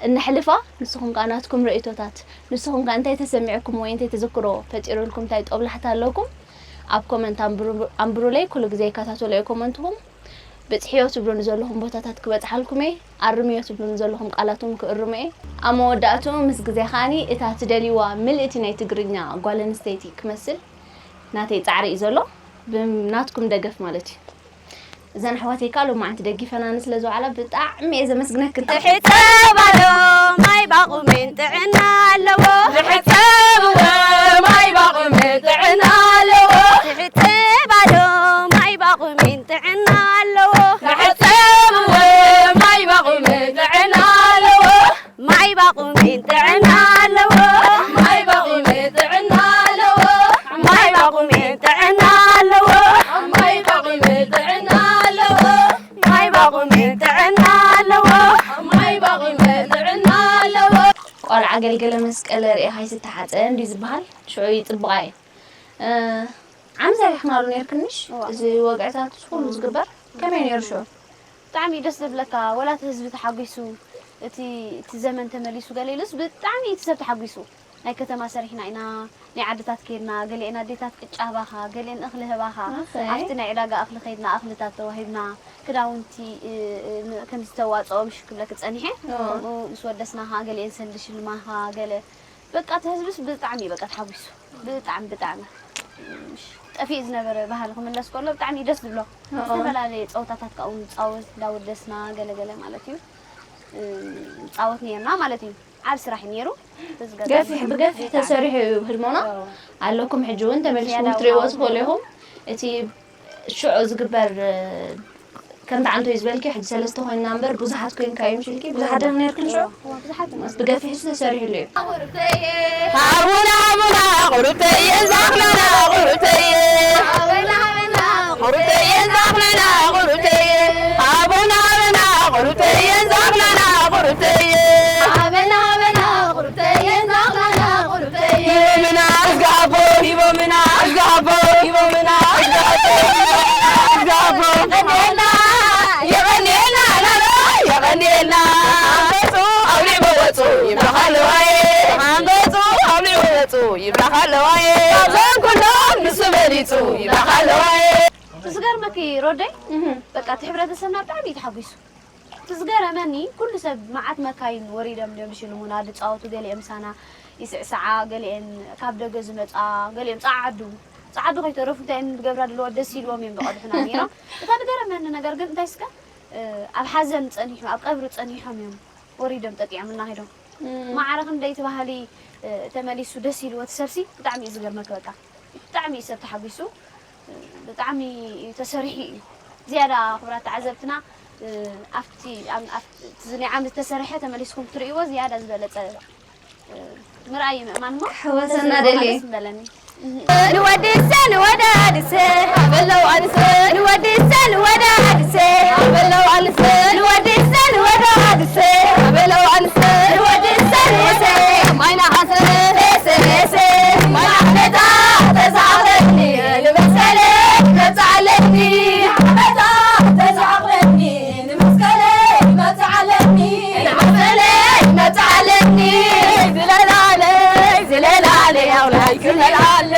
እነሕልፋ ንስኹም ከኣ ናትኩም ርእይቶታት፣ ንስኹም ከኣ እንታይ ተሰሚዕኩም ወይ እንታይ ተዘክሮ ፈጢሩልኩም፣ እንታይ ጦብላሕታ ኣለኩም ኣብ ኮመንት ኣንብሩ-፣ ኣንብሩለይ። ኩሉ ግዜ ይከታተሎ እየ ኮመንትኹም። ብጽሕዮ ትብሉኒ ዘለኹም ቦታታት ክበጽሓልኩም እየ። ኣርምዮ ትብሉኒ ዘለኹም ቃላት እውን ክእርሞ እየ። ኣብ መወዳእትኡ ምስ ግዜ ከኣኒ እታ ትደልይዋ ምልእቲ ናይ ትግርኛ ጓል ኣንስተይቲ ክመስል ናተይ ጻዕሪ እዩ ዘሎ። ብናትኩም ደገፍ ማለት እዩ። እዘን ኣሕዋተይ ከኣ ሎማዓንቲ ደጊፈናኒ ስለ ዝወዓላ ብጣዕሚ እየ ዘመስግነክን። ትሕጸባ ዶ ማይ ባቑሚን ጥዕና ኣለዎ። ትሕጸብዎ ማይ ባቑሚን ጥዕና ኣለዎ። ትሕጸባ ዶ ማይ ባቑሚን ጥዕና ኣለዎ። ትሕጸብዎ ማይ ባቑሚን ጥዕና ኣለዎ። ማይ ባቑሚን ጥዕና ኣለዎ። ማይ ባቑሚን ጥዕና ኣለዎ። ማይ ባቑሚን ጥዕና ኣለዎ። ማይ ባቑሚን ጥዕና ኣለዎ። ማይ ባቑሚን ጥዕና ኣለዎ። ማይ ባቑሚን ጥዕና ኣለዎ። ቆልዓ ገልገለ መስቀል ርእኻ ኣይትተሓጸ እንድዩ ዝበሃል። ሽዑ ይጽብቓ እየ። እ፣ ዓሚ ሰሪሕክናሉ ነይርክንሽ? እዋ። እዚ ወግዕታት ኩሉ ዝግበር ከመይ ነይሩ ሽዑ? ብጣዕሚ እዩ ደስ ዝብለካ። ወላ እቲ ህዝቢ ተሓጒሱ፣ እቲ፣ እቲ ዘመን ተመሊሱ ገለ ኢሉስ ብጣዕሚ እዩ እቲ ሰብ ተሓጒሱ። ናይ ከተማ ሰሪሕና ኢና፣ ናይ ዓድታት ከይድና፣ ገሊኤን ኣዴታት ቅጫ ህባኻ፣ ገሊኤን እኽሊ ህባኻ። ኦኬ። ኣብቲ ናይ ዕዳጋ እኽሊ ከይድና እኽልታት ተዋሂብና፣ ክዳውንቲ፣ እ፣ እ፣ ን-፣ ከምዚ ተዋፅኦ ምሽ ክብለክ ፀኒሐ። ኦ። ከምኡ ምስ ወደስናኻ፣ ገሊኤን ሰንዲ ሽልማኻ፣ ገለ በቃ እቲ ህዝብስ ብጣዕሚ እዩ በቃ ተሓጒሱ። ብጣዕሚ፣ ብጣዕሚ። ምሽ ጠፊኡ ዝነበረ ባህሊ ክምለስ ከሎ ብጣዕሚ እዩ ደስ ዝብሎ። ኦ። ዝተፈላለየ ፀወታታት ካብኡ ንፃወት፣ እንዳወደስና፣ ገለ ገለ ማለት እዩ። እ፣ ንፃወት ነይርና ማለት እዩ። ዓብ ስራሕ እዩ ነይሩ። በዚ ገዛ ገፊሕ ብገፊሕ ተሰሪሑ እዩ ህድሞና። ኦ። ኣለኩም ሕጂ እውን ተመሊስኩም ዝያዳ ክትሪእዎ እውን ትኽእሉ ኢኹም። እቲ ሽዑ ዝግበር፣ እ፣ ከምቲ ዓንቶይ ዝበልኪ ሕጂ ሰለስተ ኮይንና እምበር ብዙሓት ኮይንካ እዮም ሽልኪ። ብዙሓት ዲኹም ነይርክን ሽዑ? ኦ፣ ብዙሓት እዮም። ብገፊሕ ተሰሪሑሉ እዩ። ሃቡና ሃቡና ቁሩብተየ ዛኽናና ቁሩብተየ። ሃቡና ሃቡና ቁሩብተየ ዛኽናና ቁሩብተየ። ሃቡና ሃቡና ቁሩብተየ ዛኽናና ቁሩብተየ። ሃቡና ሃቡና ቁሩብተየ ዛኽናና ቁሩብተየ። ይቦምና እዝጋቦ፣ ይቦምና እዝጋቦ፣ ይቦምና እዝጋቦ፣ ይቦምና እዝጋቦ። የቐንየልና፣ የቐንየልና ላሎ፣ የቐንየልና። ኣንበጹ ኣውሊዕ በወጹ ይብላኻ ኣለዋየ። ኣንበጹ ኣውሊዕ በወጹ ይብላኻ ኣለዋየ። ካብዞም ኩሎም ንሱ በሊጹ ይብላኻ ኣለዋየ። እቲ ዝገርመኪ ሮደይ፣ በቃ እቲ ሕብረተሰብና ብጣዕሚ እዩ ተሓጒሱ። እቲ ዝገረመኒ ኩሉ ሰብ፣ መዓት መካይን ወሪዶም እዮም ዝሽልሙና፣ ዝፃወቱ፣ ገሊኦም ምሳና ይስዕስዓ፣ ገሊአን ካብ ደገ ዝመፃ፣ ገሊኦም ፃዓዱ ፃዓዱ ከይተረፉ እንታይ እየን ዝገብራ ዘለዋ፣ ደስ ኢልዎም እዮም ዝቐድሑና ነይሮም። እታ ዝገረመኒ ነገር ግን እንታይ እስከ፣ ኣብ ሓዘን ፀኒሖም፣ ኣብ ቀብሪ ፀኒሖም እዮም ወሪዶም ጠጢዖምና ሄዶም። ማዕረ ክንደይ እቲ ባህሊ ተመሊሱ ደስ ኢልዎ እቲ ሰብሲ። ብጣዕሚ እዩ ዝገርመኪ። በቃ ብጣዕሚ እዩ ሰብ ተሓጒሱ። ብጣዕሚ እዩ ተሰሪሑ እዩ። ዝያዳ ክቡራት ተዓዘብትና፣ ኣብቲ ኣብ- ኣብቲ ዝናይ ዓመት ዝተሰርሐ ተመሊስኩም ክትርእይዎ ዝያዳ ዝበለፀ ምርኣይ እዩ ምእማን እሞ። ክሕወሰና ደልየ። ደስ ምበለኒ። ንወድሰ ንወዳድሰ ኣበለው ኣንሰ፣ ንወድሰ ንወዳድሰ ኣበለው ኣንሰ፣ ንወድሰ ንወዳድሰ ኣበለው ኣንሰ፣ ንወድሰ ንወሰ ማይና ሓሰ፣ ፌሰ ፌሰ ማይና ሓነታ ተዛዕበኒ፣ ንመሰለ መብዛዕለኒ ሓበታ ተዛዕበኒ፣ ንመስቀለይ መብዛዕለኒ፣ ንመስቀለይ መብዛዕለኒ፣ ዝለላለይ ዝለላለይ ኣውላይ ክመልኣለ።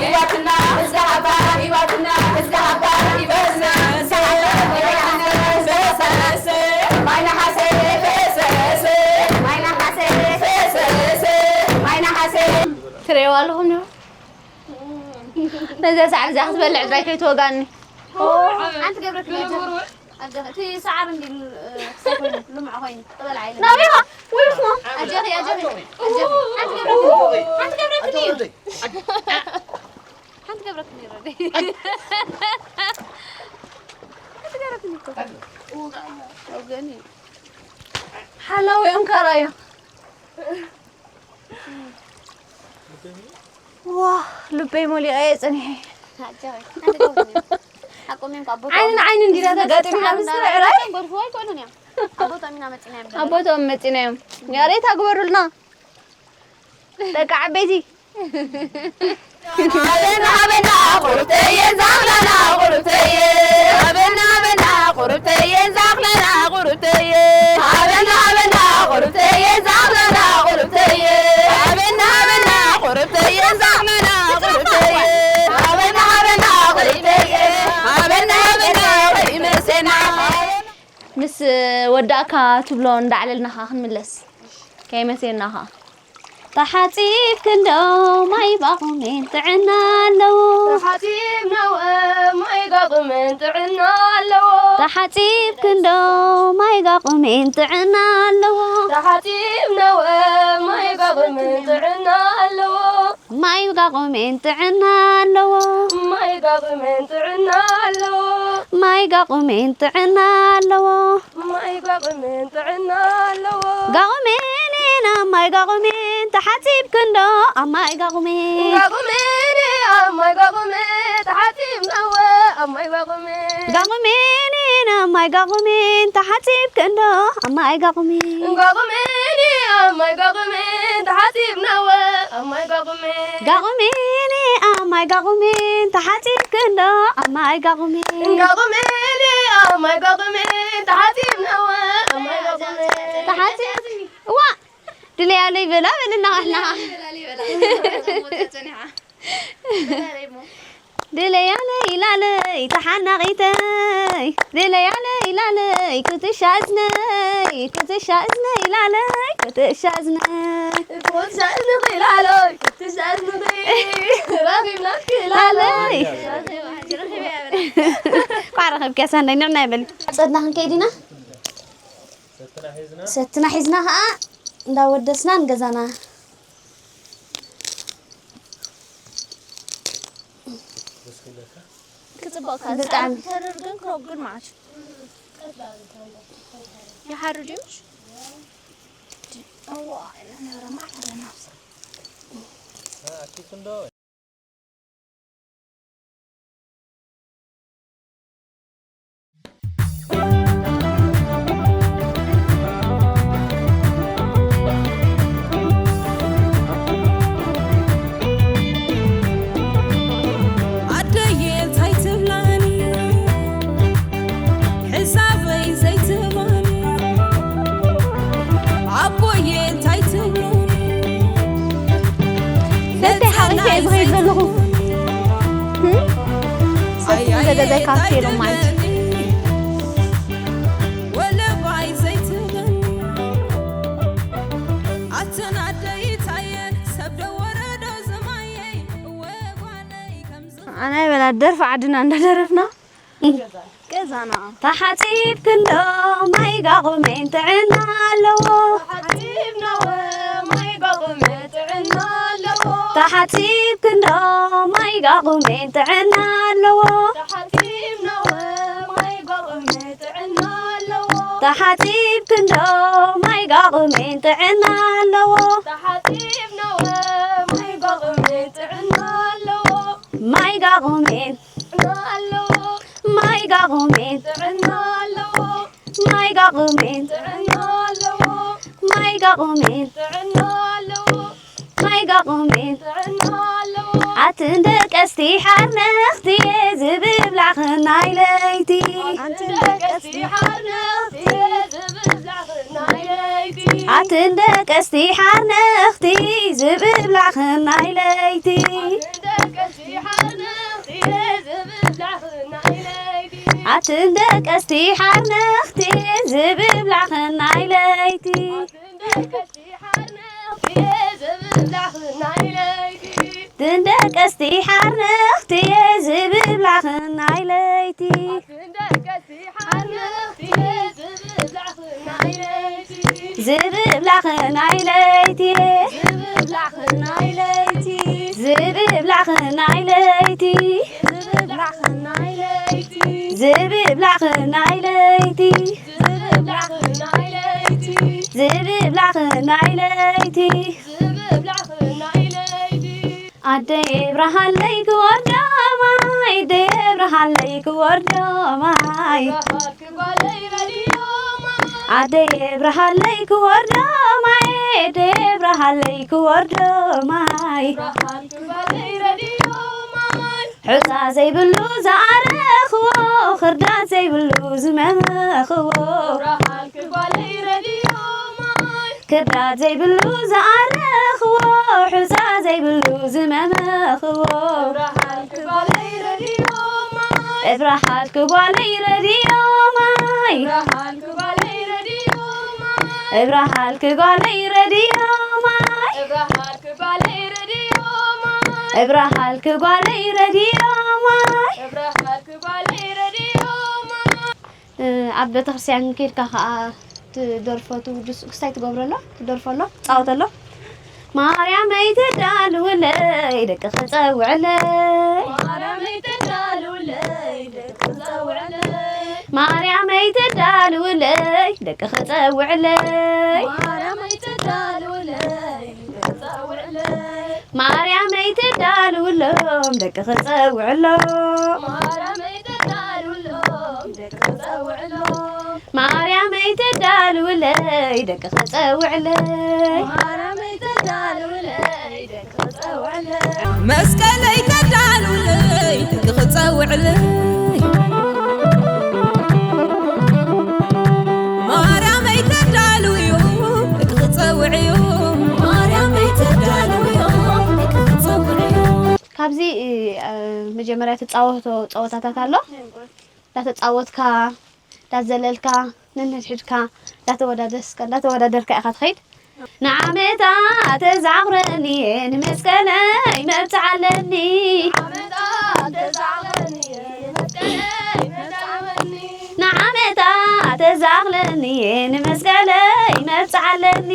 ሂባትና እዝጋሃባ ሂባትና እዝጋሃባ ሂበስና ማይና ሓሰ ፈሰሰ ማይና ሓሰ ፈሰሰ ማይና ሓሰ። ትርእይዋ ኣለኹም ዶ? ነዛ ሳዕሪ እዚኣ ክትበልዕ ጥራይ ከይትወጋኒ። ሓንቲ ገብረክልያ ኣጆኺ። ኣጆኺ። እቲ ሰዓር እንዲ ክሳይ ኮይኑ፣ ልሙዕ ኮይኑ፣ ጥቕልል ኣይልም። ናበይ ኢኻ? ወይስ ነው? ኣጆኺ፣ ኣጆኺ፣ ኣጆኺ። ሓንቲ ገብረክልያ፣ ሓንቲ ገብረክልያ። ሓንቲ ገብረክልያ ረደ። ሓንቲ ገብረክልያ እኮ። ወገኒ። ሓላዊ እዮም ካራዮ። ዋ፣ ልበይ ሞሊቐ እየ ጸኒሐ። ዓይንን ዓይንን እንዲና ተጋጢምና ምስ ምዕራይ። ጎርፍዎ ኣይክእሉን እዮም። ኣቦቶም ኢና መጺና እዮም። ኣቦቶም መጺና እዮም። ያሬት ኣግበሩልና። ደቂ ዓበይቲ። ሃበና ሃበና ቁሩብተየ ዛኽለና ቁሩብተየ። ሃበና ሃበና ቁሩብተየ ዛኽለና ቁሩብተየ። ሃበና ሃበና ቁሩብተየ ዛኽለና ቁሩብተየ። ሃበና ሃበና ቁሩብተየ ዛኽለና ቁሩብተየ። ሃበና ሃበና ቁሩብተየ። ሃበና ሃበና ቁሩብተየ። ምስ ወዳእካ ትብሎ እንዳዕለልና ኸዓ ክንምለስ። ከይመሴና ኸዓ። ተሓጺብክንዶ ማይ ጋቑሜን ጥዕና ኣለዎ። ተሓጺብናዎ ማይ ጋቑሜን ጥዕና ኣለዎ። ተሓጺብክንዶ ማይ ጋቑሜን ጥዕና ኣለዎ። ተሓጺብናዎ ማይ ጋቑሜን ጥዕና ኣለዎ። ማይ ጋቑሜን ጥዕና ኣለዎ። ማይ ጋቑሜን ጥዕና ኣለዎ። ማይ ጋቑሜን ጥዕና ኣለዎ። ማይ ጋቑሜን ጥዕና ኣለዎ። ጋቑሜን ኢና ማይ ጋቑሜን ተሓጺብክን ዶ ኣብ ማይ ጋቑሜን። ጋቑሜን ኣብ ማይ ጋቑሜን ተሓጺብናዎ ኣብ ማይ ጋቑሜን። ጋቑሜን ኢና ማይ ጋቑሜን ተሓጺብክን ዶ ኣብ ማይ ጋቑሜን። ጋቑሜን ኣብ ማይ ጋቑሜን ተሓጺብናዎ ኣብ ማይ ጋቑሜን። ጋቑሜን ኣብ ማይ ጋቑሜን ተሓጺብክን ዶ ኣብ ማይ ጋቑሜን። ጋቑሜን ኣብ ማይ ጋቑሜን ተሓጺብናዎ ኣብ ማይ ጋቑሜን። ተሓጺብ-፣ እዋ፣ ድለያለይ በላ በልና ንሕና። ድለያለይ ላለይ ተሓናቒተይ፣ ድለያለይ ላለይ ክትሻ እዝነይ፣ ክትሻ እዝነይ ላለይ፣ ክትሻ እዝነይ። ክትሻ እዝንኺ ላለይ፣ ክትሻ እዝንኺ ረኺብናኪ ላለይ። ላለይ። ቋዕ ረኸብኪያ ሳንዳይ፣ ንዕና ይበል። ጸድና ክንከይድ ኢና። ሰትና ሒዝና ኸዓ እንዳወደስና ንገዛና። ክጽብቕ ብጣዕሚ። ተርር ግን ክረጉድ ማለት እዩ። ይሓርድ እዩ ምሽ? እዋ፣ ኣደየ እንታይ ትብላኒ? ሕሳበይ ዘይትህባኒ። ኣቦየ እንታይ ትብሉኒ? ሰተይ ሓቒፈ እየ ዝኸይድ ዘለኹ። እም? ኣያይ ገዛይ ካፌ ኢሎም ማለት እዩ። ወለባይ ዘይትብለኒ ኣተን ኣደይታየ ሰብ ዶ ወረዶ ዝማየይ እወ ጓለይ ከምዚ ኣናይ በላ ደርፊ ዓድና እንዳደረፍና ገዛና ተሓፂብ ክንዶ ማይ ጋቑሜን ጥዕና ኣለዎ። ተሓፂብ ክንዶ ማይ ጋቑሜን ጥዕና ኣለዎ። ተሓፂብ ክንዶ ማይ ጋቑሜን ጥዕና ኣለዎ። ማይ ጋቑሜን ማይ ጋቑሜን ማይ ጋቑሜን ማይ ጋቑሜን ማይ ጋቑሜን ኣትን ደቀስቲ ሓርነኽቲ ዝብብላኽናይ ለይቲ ኣትን ደቀስቲ ሓርነኽቲ ዝብብላኽናይ ለይቲ ኣትን ደቀስቲ ሓርነኽቲ ዝብብላኽናይ ለይቲ ኣትን ደቀስቲ ሓርነኽቲ ዝብብላኽናይ ለይቲ ዝብብላኽናይ ለይቲ ዝብብላኽናይ ለይቲ ዝብብላኽናይ ለይቲ ዝብብላኽናይ ለይቲ ኣደይ ብርሃለይ ክወርዶ ማይ ኣደይ ብርሃለይ ክወርዶ ማይ ኣደይ ብርሃለይ ክወርዶ ማይ ኣደይ ብርሃለይ ክወርዶ ማይ ሑፃ ዘይብሉ ዝኣረኽዎ ክርዳት ዘይብሉ ዝመመኽዎ ክርዳት ዘይብሉ ዝኣረኽዎ ሑፃ ዘይብሉ ዝመመኽዎ እብራሃልክ ጓለይ ረድዮ ማይ እብራሃልክ ጓለይ ረድዮ ማይ እብራሃልክ ጓለይ ረድዮ ማይ ኣብ ቤተክርስትያን ኬድካ ከዓ ትደርፎ ትውድስ ክስታይ ትገብረሎ ትደርፈሎ ትፃወተሎ ማርያመይ ተዳልውለይ ደቂ ክፀውዕለይ ማርያመይ ተዳልውለይ ደቂ ክፀውዕለይ ማርያመይ ተዳልውለይ ደቂ ክፀውዕለይ ማርያመይ ተዳልውለይ ደቂ ክፀውዕለይ ማርያመይ ተዳልውሎም ደቂ ክፀውዕሎም ማርያመይ ተዳልውሎም ደቂ ክፀውዕሎም ማርያመይ ተዳልውለይ ደቂ ክፀውዕለይ ማርያመይ ተዳልውለይ ደቂ ክፀውዕለይ መስቀለይ ተዳልውለይ ደቂ ክፀውዕለይ ማርያመይ ተዳልውዮ ደቂ ክፀውዕዮ ማርያመይ ተዳልውዮ ደቂ ክፀውዕዮ ካብዚ እ፣ መጀመርያ ትፃወቶ ፀወታታት ኣሎ እንዳተፃወትካ እንዳዘለልካ ነንሕድሕድካ እንዳተወዳደስካ እንዳተወዳደርካ ኢኻ ትኸይድ ንዓመታ ተዛኽረኒ ንመስቀለይ መብፅዓ ኣለኒ ንዓመታ ተዛኽለኒ ንመስቀለይ መብፅዓ ኣለኒ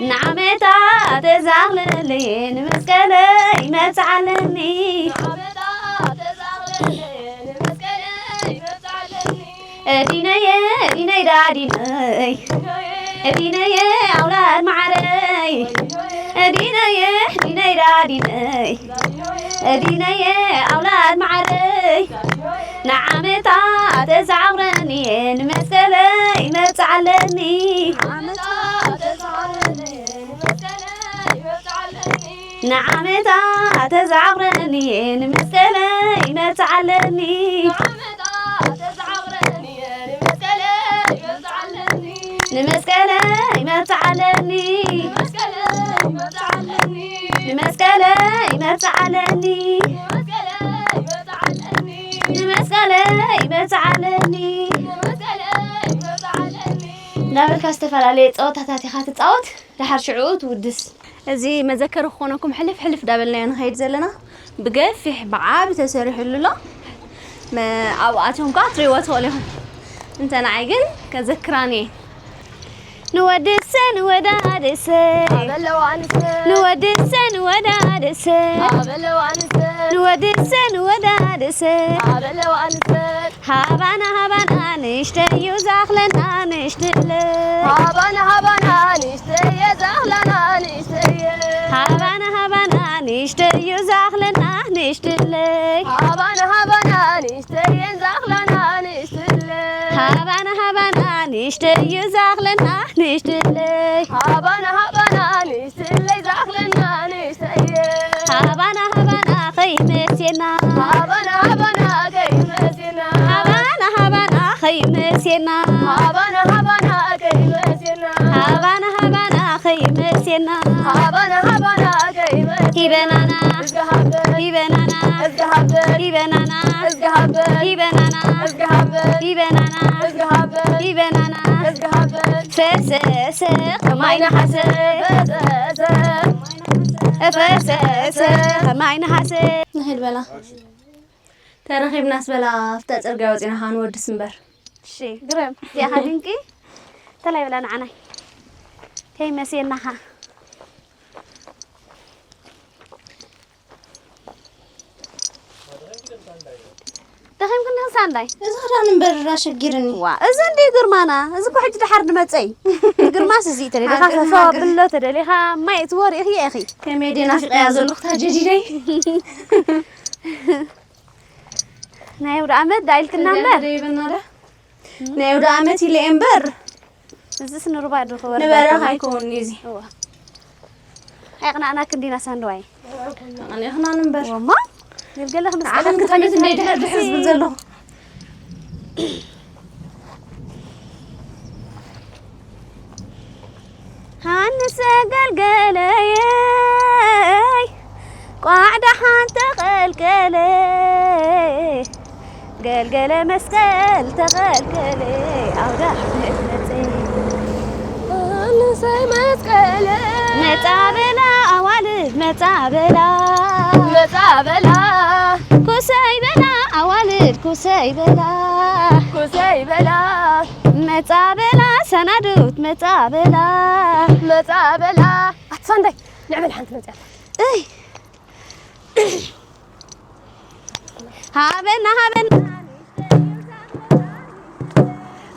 ንዓመታ ተዛኽለለየ ንመስቀለይ መብፅዓለኒ እዲነየ እዲነይ ዳዲነይ እዲነየ ኣውላድ ማዓረይ እዲነየ እዲነይ ዳዲነይ እዲነየ ኣውላድ ማዓረይ ንዓመታ ተዛዕብረኒ ንመስቀለይ መብፅዓለኒ ንዓመታ ተዛዕብረኒ ንመስቀለይ መብፅዓለኒ ንመስቀለይ መብፅዓለኒ ንመስቀለይ መብጽዓለኒ፣ ንመስቀለይ መብጽዓለኒ፣ እንዳበልካ ዝተፈላለየ ጸወታታት ኢኻ ትጻወት፣ ደሓር ሽዑ ትውድስ። እዚ መዘከሪ ክኾነኩም ሕልፍ ሕልፍ ዳበልናዮ ንኸይድ ዘለና ብገፊሕ ብዓቢ ተሰሪሑሉ ኣሎ። መ-፣ ኣብኣትዮም ከኣ ትርእይዎ ትኽእሉ ኢኹም። እንተ ንዓይ ግን ከዘክራኒ እየ። ንወድሰ ንወዳድሰ ኣበለዋ ኣንስተ ንወድሰ ንወዳድሰ ኣበለዋ ኣንስተ ንወድሰ ንወዳድሰ ኣበለዋ ኣንስተ ሃባና ሃባና ንሽተዩ ዛኽለና ንሽትለ ሃባና ሃባና ንሽተየ ዛኽለና ንሽተየ ሃባና ሃባና ንሽተዩ ዛኽለና ንሽትለይ ሃባና ሃባና ንሽተየን ዛኽለና ንሽትለይ ሃባና ሃባና ንሽተዩ ዛኽለና ንሽትለይ ሃባና ሃባና ንሽትለይ ዛኽለና ንሽተየ ሃባና ሃባና ከይመስየና ሃባና ሃባና ከይመስየና ሃባና ሃባና ከይመስየና ሃባና ሃባና ከይመስየና ሃባና ሃባና ከይመስየና ሃባና ሃባና ከይመስየና ሂበናና እዝግሃብር ሂበናና እዝግሃብር ሂበናና እዝግሃብር ሂበናና እዝግሃብር ሂበናና እዝግሃብር ሂበናና እዝግሃብር ፈሰሰ ከማይ ነሓሰ ፈሰሰ ፈሰሰ ከማይ ነሓሰ ንኽድ በላ ተረኺብናስ በላ ኣብታ ጽርግያ ወጺና ኸዓ ንወድስ እምበር። እሺ፣ ግረም። እዚኣ ኸዓ ድንቂ። ተላይ በላ ንዓናይ። ከይመስየና ኸዓ። ደኺምክኒ ሳንዳይ? እዚ ኽዳን እምበር ኣሸጊርኒ። ዋ፣ እዚ እንድዩ ግርማና። እዚ እኮ ሕጂ ደሓር ንመጸይ። ግርማስ እዚ ተደሊኻ ግርማ፣ ፈፋ ግርማ። ብሎ ተደሊኻ ማይ እትወሪ ኢኺ ኢኺ። ከመይ ደይ ናፊቐያ ዘለኹ እታ ጀዲደይ። ናይ ኣውደ ዓመት ዳ ኢልክና እምበር። ደይበና ዳ? ናይ ኣውደ ዓመት ኢለ እየ እምበር። እዚስ ንሩባ ዶ ክወርድ ንበረኻ ኣይኮን? ኣይኮን እዚ። እዋ። ኣይቕናዕናክ እንዲና ሳንድዋይ። ኣቕኒዕኽናን እምበር። እሞ፣ ገልገለ ክንስቀል ዓለም ክጥዕምት እንደ ድሕር ድሕር ዝብል ዘለኹ። ሃንሰ ገልገለየይ ቋዕ ደሓን ተቐልቀለ ገልገለ መስቀል ተቐልቀለ ኣውደ ዓመት መጸ ሃንሰይ መስቀለ መጻ በላ ኣዋልድ መጻ በላ መጻ በላ ኩሰይ በላ ኣዋልድ ኩሰይ በላ ኩሰይ በላ መጻ በላ ሰናዱት መጻ በላ መጻ በላ ኣትሳንዳይ ንዕበል ሓንቲ መጽያ እይ ሃበና ሃበና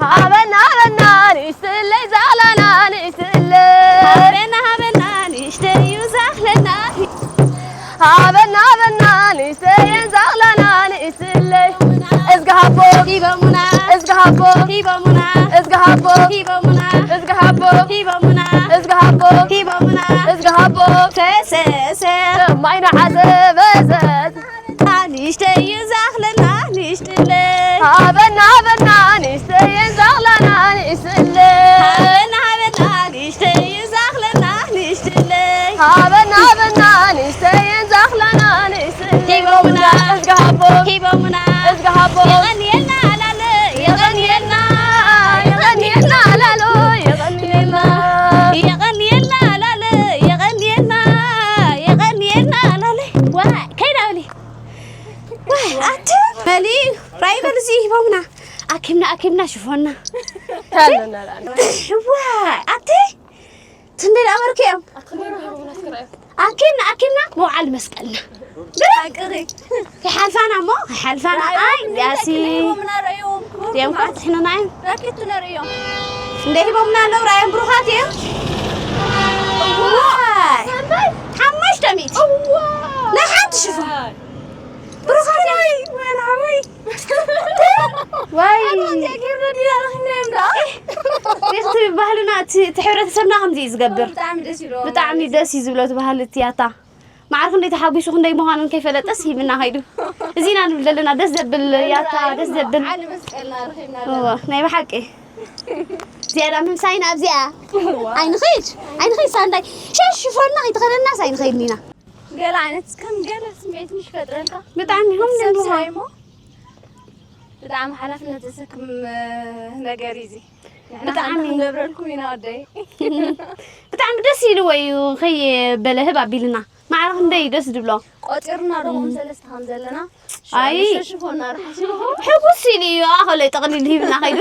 ሃበና ሃበና ንእስትለይ ዛኽላና ንእስትለይ ሃበና ሃበና ንእሽተዩ ዛኽለና ሃበና ሃበና ንእሽተየን ዛኽላና ንእስትለይ እዝግሃቦ ሂቦሙና እዝግሃቦ ሂቦሙና እዝግሃቦ ሂቦሙና እዝግሃቦ ሂቦሙና እዝግሃቦ ሂቦሙና እዝግሃቦ ፈሰሰ ማይ ነዓዘ በዘዝ ንእሽተዩ ዛኽለና ንእሽትለይ ሃበና ሃበና ንእሽተየን ዛኽላና ንእስትለይ ሃበና ሃበና ንእሽተዩ ዛኽለና ንእሽትለይ ሃበና ሃበና ንእሽተየን ዛኽላና ንእስትለይ ሂቦሙና እዝግሃቦ ሂቦሙና እዝግሃቦ የቐንየልና ኣላለ የቐንየልና የቐንየልና ኣላሎ የቐንየልና የቐንየልና ኣላለ የቐንየልና የቐንየልና ኣላለ ዋ ከይዳ በሊ ዋ ኣቲ በሊ ራይ በል እዚ ሂቦምና ኣኪምና ኣኪምና ሽፎና ታለና ዋ ኣቲ ትንደል ኣበርክዮም ኣኪምና ኣኪምና መውዓል መስቀልና ግራ ከይሓልፋና እሞ ከይሓልፋና ኣይ እዚኣሲ እዚኦም ከዓ ትሕኑና እዮም እንደ ሂቦምና ኣለዉ ራዮም ብሩኻት እዮም ሓሙሽተ ሚእቲ ናይ ሓንቲ ሽፎን ብሩኻት እዮም ወይ ሪኽቲ ባህልና እቲ ሕብረተሰብና ከምዚ እዩ ዝገብር ብጣዕሚ ደስ እዩ ዝብሎ እቲ ባህሊ እቲ ያታ ማዕርኩ እንደ ተሓጒሱ ክንደይ ምዃኑ ከይፈለጠስ ሂብና ከይዱ እዚና ንብል ዘለና ደስ ዘብል ያታ ደስ ዘብል ናይ ብሓቂ ዝያዳ ምምሳይና ኣብዚኣ ኣይንኸይድ ኣይንኸይድ ሳንዳይ ሸሽ ሽፎንና ከይተኸደናስ ኣይንኸይድ ኒና ገለ ዓይነት ከም ገለ ስምዒት ምሽ ይፈጥረልካ። ብጣዕሚ ከም ሰብ ንብሎ ስራይ እሞ ብጣዕሚ ሓላፍነት ዘሰክም ነገር እዩ እዚ። ንሕና ብጣዕሚ። ሓንቲ ክንገብረልኩም ኢና ወደይ። ብጣዕሚ ደስ ኢልዎ እዩ። ከይ በለ ህብ ኣቢልና ማዕረ ክንደይ ደስ ዝብሎ። ቆፂርና ዶ ከም ሰለስተ ከም ዘለና ኣይ። ሸሽፎና ርሓሽፎ። ሕጉስ ኢሉ እዩ ኣኸለ ጠቕሊል ሂብና ከይዱ።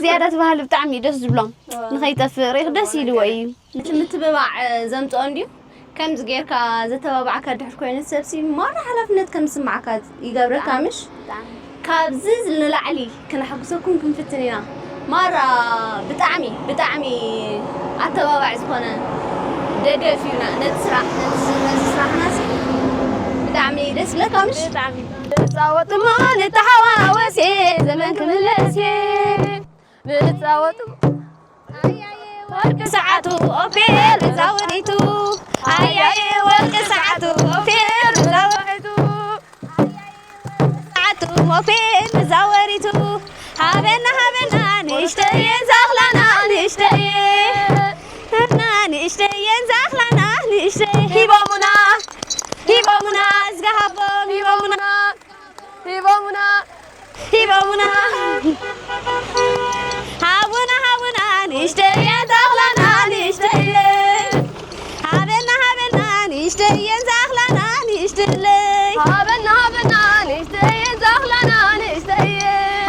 ዝያዳ ትበሃል ብጣዕሚ እዩ ደስ ዝብሎም። ንኸይጠፍእ ርኢኽ ደስ ኢልዎ እዩ። እቲ ምትብባዕ ዘምፅኦ እንድዩ። ከምዚ ጌርካ ዘተባባዕካ ድሕር ኮይኑ ሰብሲ ማራ ሓላፍነት ከም ዝስማዕካ ይገብረካ ምሽ? ካብዚ ንላዕሊ ክነሐጉሰኩም ክንፍትን ኢና። ማራ ብጣዕሚ ብጣዕሚ ኣተባባዕ ዝኾነ ደገፍ እዩ ና- ነቲ ስራሕ ነቲ ስ- ነቲ ስራሕና ሲ ብጣዕሚ ደስ ይብለካ ምሽ? ብጣዕሚ ንጻወት እሞ ንተሓዋወስ እየ ዘመን ክምለስ እየ ንጻወት እሞ ወርቂ ሰዓቱ ኦፔር ዛወሪቱ ኣያየ ወርቂ ሰዓቱ ኦፔር ዛወሪቱ ሰዓቱ ኦፔር ዛወሪቱ ሃበና ሃበና ንእሽተየ ዛኽላና ንእሽተየ ሃበና ንእሽተየ ዛኽላና ንእሽተየ ሂቦሙና ሂቦሙና እዝጋ ሃቦም ሂቦሙና ሂቦሙና ሂቦሙና ሃቡና ሃቡና ንእሽተየ ዛኽላና ንእሽተየ ሃበና ሃበና ንእሽተየ ዛኽላና ንእሽተለይ ሃበና ሃበና ንእሽተየ ዛኽላና ንእሽተየ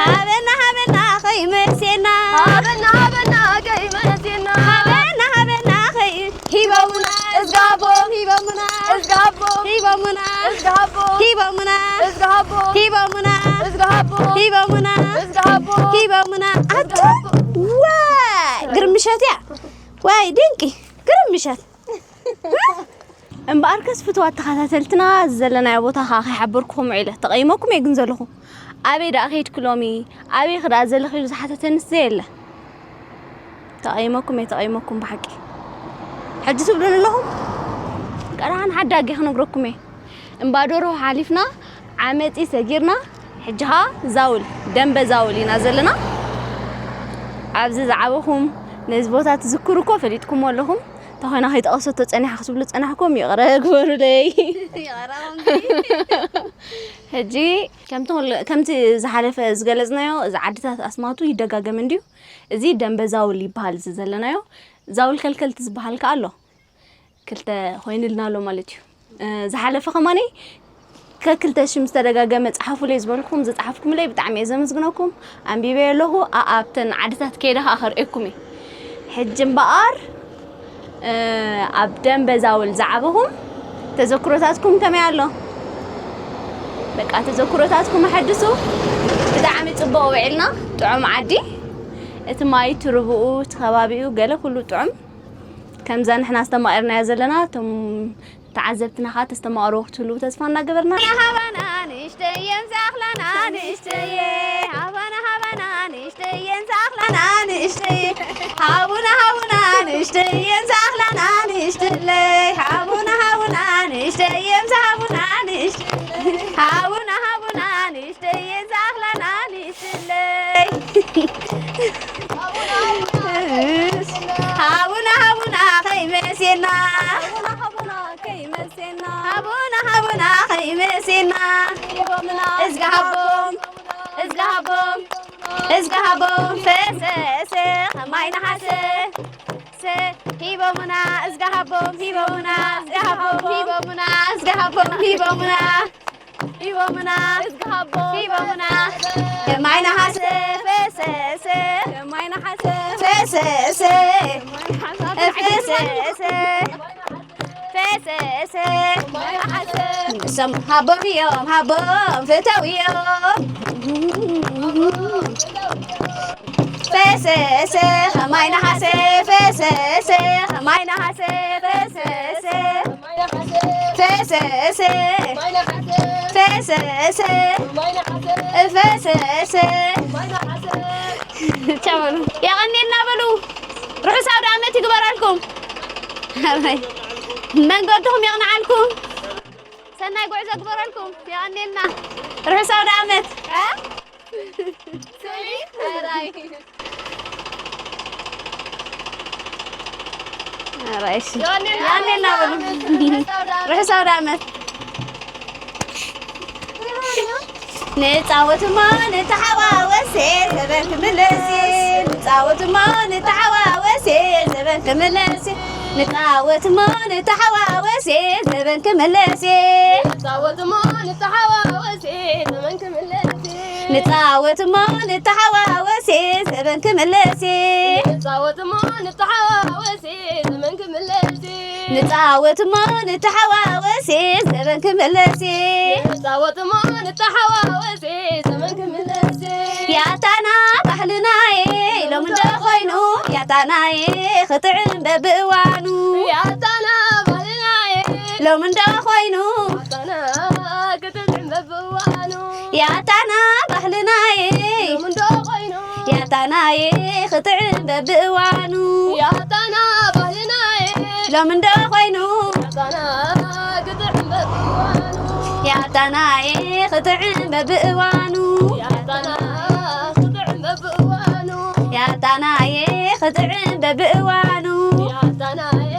ሃበና ሃበና ከይመሴና ሃበና ሃበና ከይመሴና ሃበና ሃበና ከይ ሂቦሙና እዝጋቦም ሂቦሙና እዝጋቦም ሂቦሙና እዝጋቦም ሂቦሙና እዝጋቦም ሂቦሙና እዝጋቦም ሂቦሙና እዝጋቦም ሂቦሙና ኣቱ ዋይ ግርምሸት እያ ዋይ ድንቂ ግርምሸት እምበኣርከስ ፍትዋት ተኸታተልትና ዘለናዮ ቦታ ኸዓ ከይሓበርኩኹም ውዒለ ተቐይመኩም እየ ግን ዘለኹ ኣበይ ደኣ ከይድኩ ሎሚ ኣበይ ኽደኣ ዘለኺ ኢሉ ዝሓተተንስ ዘየለ ተቐይመኩም እየ ተቐይመኩም ብሓቂ ሕጂ ትብሉን ኣለኹም ቀዳሓን ሓዳጊ ክነግረኩም እየ እምባዶርሆ ሓሊፍና ዓመፂ ሰጊርና ሕጂ ኸዓ ዛውል ደንበ ዛውል ኢና ዘለና ኣብዚ ዝዓበኹም ነዚ ቦታ ትዝክሩ እኮ ፈሊጥኩሞ ኣለኹም እንተኾይና ከይጠቐሰቶ ፀኒሓ ክትብሉ ፀናሕኩም ይቕረ ግበሩለይ ሕጂ ከምቲ ዝሓለፈ ዝገለፅናዮ እዚ ዓድታት ኣስማቱ ይደጋገም እንድዩ እዚ ደንበ ዛውል ይበሃል እዚ ዘለናዮ ዛውል ከልከልቲ ዝበሃል ከ ኣሎ ክልተ ኮይንልና ኣሎ ማለት እዩ ዝሓለፈ ከማኒ ከክልተ ሽም ዝተደጋገመ ፀሓፉለይ ዝበልኩም ዝፀሓፍኩምለይ ብጣዕሚ እየ ዘመስግነኩም ኣንቢበ ኣለኹ ኣብተን ዓድታት ከይደ ከዓ ከርእየኩም እየ ሕጂ እምበኣር ኣብ ደንበ ዛውል ዝዓበኹም ተዘክሮታትኩም ከመይ ኣሎ በቃ ተዘክሮታትኩም ኣሐድሱ ብጣዕሚ ፅቡቅ ውዒልና ጥዑም ዓዲ እቲ ማይ ትርብኡ እቲ ከባቢኡ ገለ ኩሉ ጥዑም ከምዛ ንሕና ዝተማቐርናዮ ዘለና እቶም ተዓዘብትና ከዓ ተስተማቕርዎ ክትህልዉ ተስፋ እናገበርና ሃባና ንእሽተየን ዝኣኽላና ንእሽተየ ሃባና ሃባና ንእሽተየን ዝኣኽላና ንእሽተየ ሃቡና ሃቡና ንእሽተየን ዝኣኽላና ንእሽተለይ ሃቡና ሃቡና ንእሽተየን ዝሃቡና ንእሽተ ሃቡና ሃቡና ንእሽተየን ዝኣኽላና ንእሽተለይ ሃቡና ሃቡና ከይመሴና ሃቡና ሃቡና ከይመሴና እዝጋ ሃቦም እዝጋ ሃቦም እዝጋ ሃቦም ፈሰሰ ከማይ ነሓሰ ሰ ሂቦሙና እዝጋ ሃቦም ሂቦሙና እዝጋ ሃቦም ሂቦሙና እዝጋ ሃቦም ሂቦሙና ሂቦሙና እዝጋ ሃቦም ሂቦሙና ከማይ ነሓሰ ፈሰሰ ከማይ ነሓሰ ፈሰሰ ፈሰሰ ፈሰሰ ንሶም ሃቦም እዮም ሃቦም ፍተው እዮም ፈሰሰ ከማይ ነሓሰ ፈሰሰ ከማይ ነሓሰ ፈሰሰ ፈሰሰ ፈሰሰ ፈሰሰ ቻው በሉ። የቐኔልና በሉ። ርሑስ ኣውደ ዓመት ይግበረልኩም። ኣባይ መንገድኹም የቕንዓልኩም። ሰናይ ጉዕዞ ግበረልኩም። የቐኔልና። ርሑስ ኣውደ ዓመት። እ? ስእሊ? ራይ። ኧረ እሺ። ዮኒ፣ ዮኒ እናበሉ። ርሑስ ኣውደ ዓመት። ንጻወት እሞ ንተሓዋወስ፣ ዘበን ክምለስ። ንጻወት እሞ ንተሓዋወስ፣ ዘበን ክምለስ። ንጻወት እሞ ንተሓዋወስ፣ ዘበን ክምለስ። ንጻወት እሞ ንተሓዋወስ፣ ዘበን ክምለስ። ንጻወት እሞ ንተሓዋወስ፣ ዘበን ክምለስ። ንጻወት እሞ ንተሓዋወስ፣ ዘመን ክምለስ። ንጻወት እሞ ንተሓዋወስ፣ ዘመን ክምለስ። ንጻወት እሞ ንተሓዋወስ፣ ዘመን ክምለስ። ያታና ባህልናየ ሎሚ እንዶ ኮይኑ፣ ያታናየ ክጥዕም በብእዋኑ። ያታና ባህልናየ ሎሚ እንዶ ኮይኑ፣ ያታና ክጥዕም በብእዋኑ። ያታና ባህልናየ ሎሚ እንዶ ኮይኑ፣ ያታናየ ክጥዕም በብእዋኑ። ያታና ባህልናየ ሎሚ እንዶ ኮይኑ፣ ያታና ክጥዕም በብእዋኑ። ያታናየ ክጥዕም በብእዋኑ። ያታና ክጥዕም በብእዋኑ። ያታናየ ክጥዕም በብእዋኑ። ያታናየ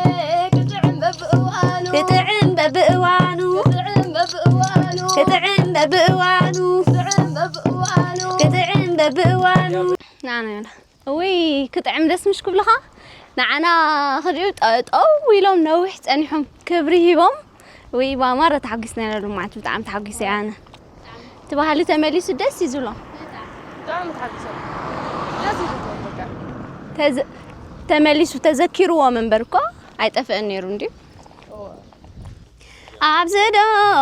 ክጥዕም በብእዋኑ። ክጥዕም በብእዋኑ። ክጥዕም በብእዋኑ። ክጥዕም በብእዋኑ። ክጥዕም በብእዋኑ። ክጥዕም በብእዋኑ። ንዓና ዮና። እውይ፣ ክጥዕም ደስ ምሽ ክብልኻ። ንዓና ክሪኡ ጠጠው ኢሎም ነዊሕ ጸኒሖም ክብሪ ሂቦም። ውይ፣ ብኣማረ ተሓጒስና ኢና ሎማዓንቲ፣ ብጣዕሚ ተሓጒሰ እየ ኣነ። እቲ ባህሊ ተመሊሱ ደስ እዩ ዝብሎም። ብጣዕሚ ተሓጒሶም። ደስ እዩ ዝብሎም በቃ። ተዘ-፣ ተመሊሱ ተዘኪርዎም እምበር እኮ ኣይጠፍእን ነይሩ እንድዩ። እዎ። ኣብዚ ዶ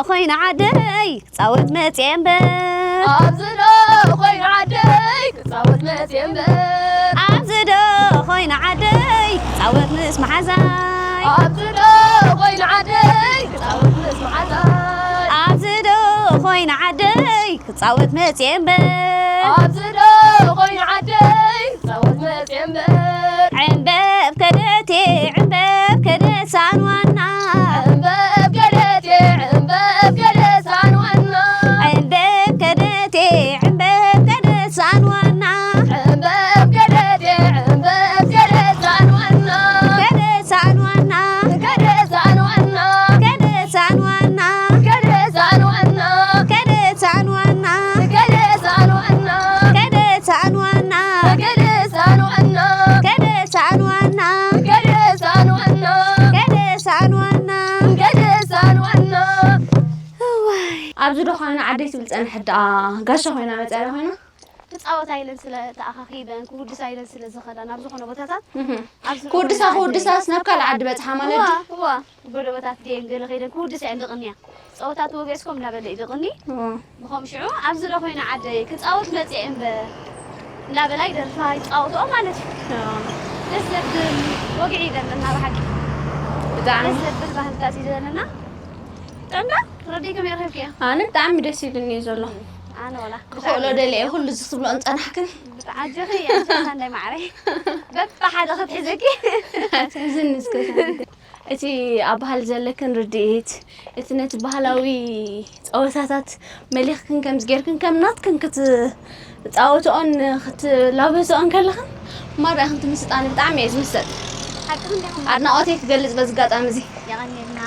ኮይና ዓደይ ክጻወት መጽየ እምበር። ኣብዚ ዶ ኮይና ዓደይ ክጻወት መጽየ እምበር። ኣብዚ ዶ ኮይና ዓደይ ክጻወት ምስ መሓዛይ። ኣብዚ ዶ ኮይና ዓደይ ክጻወት ምስ መሓዛይ። ኣብዚ ዶ ኮይና ዓደይ ክጻወት መጽየ እምበር። ኣብዚ ዶ ኮይና ዓደይ ክጻወት መጽየ እምበር። ዕንበብ ከደቴ፣ ዕንበብ ከደት ሳንዋና። ዕንበብ ከደቴ፣ ዕንበብ ከደት ሳንዋና። ዕንበብ ከደቴ፣ ዕንበብ ከደት ሳንዋና። ዕንበብ ከደቴ፣ ዕንበብ ከደት ሳንዋና። ከደት ሳንዋና። ከደት ሳንዋና። ከደት ሳንዋና። ከደት ሳንዋና። ከደት ሳንዋና። ከደት ሳንዋና። ከደት ሳንዋና። ከደት ሳንዋና። ከደት ሳንዋና። ከደት ሳንዋና። ከደት ሳንዋና። ከደት ሳንዋና። እዋይ። ኣብዚ ዶ ኾይና ዓደይ ትብል ጸንሐት ደኣ ጋሻ ኾይና መጸ ደኣ ኾይና? ክጻወታ ኢለን ስለ ተኣኻኺበን፣ ክውድሳ ኢለን ስለ ዝኸዳ ናብ ዝኾነ ቦታታት፣ እህ። ኣብ ዝኾነ ክውድሳ፣ ቦታታት ክውድሳስ ናብ ካልእ ዓዲ በጽሓ ማለት እዋ፣ ድዩ? እዋ። ጎደቦታት ድየን ገለ ከይደን ክውድሳ እየን ዝቕንያ። ጸወታ ተወገስኩም እናበለ እዩ ዝቕኒ። እዋ። ብኸም ሽዑ ኣብዚ ዶ ኮይነ ዓደይ ክጻወት መጽየ እምበር እናበላ ይደርፋ ይጻወትኦ ማለት እዩ። እዋ። ደስ ዘብል ወግዒ እዩ ዘለና ብሓቂ። ብጣዕሚ። ደስ ዘብል ባህልታት እዩ ዘለና። ጠምዳ ረዲእ ከመይ ረኺብክዮ? ኣነ ብጣዕሚ ደስ ኢሉኒ እዩ ዘሎ። ኣነ ወላ ክኽእሎ ደልየ ኩሉ እዚ ክትብሎ እንጸናሕክን። ብጣ-፣ ኣጆኺ፣ ኣጆኺ ሳንዳይ ማዕረይ። በብሓደ ክትሕዘኪ። ሕዝኒ እስከ ሳንዳይ። እቲ ኣብ ባህሊ ዘለክን ርድኢት፣ እቲ ነቲ ባህላዊ ጸወታታት መሊኽክን ከምዚ ጌርክን ከም ናትክን ክትጻወትኦን ክትላበስኦን ከለኽን ማራ ኢኽን ትምስጣኒ፣ ብጣዕሚ እየ ዝምሰጥ። ሓቅኺ እንዲኹም። ኣድናቖተይ ክገልጽ በዚ ኣጋጣሚ እዚ። የቐንየልና።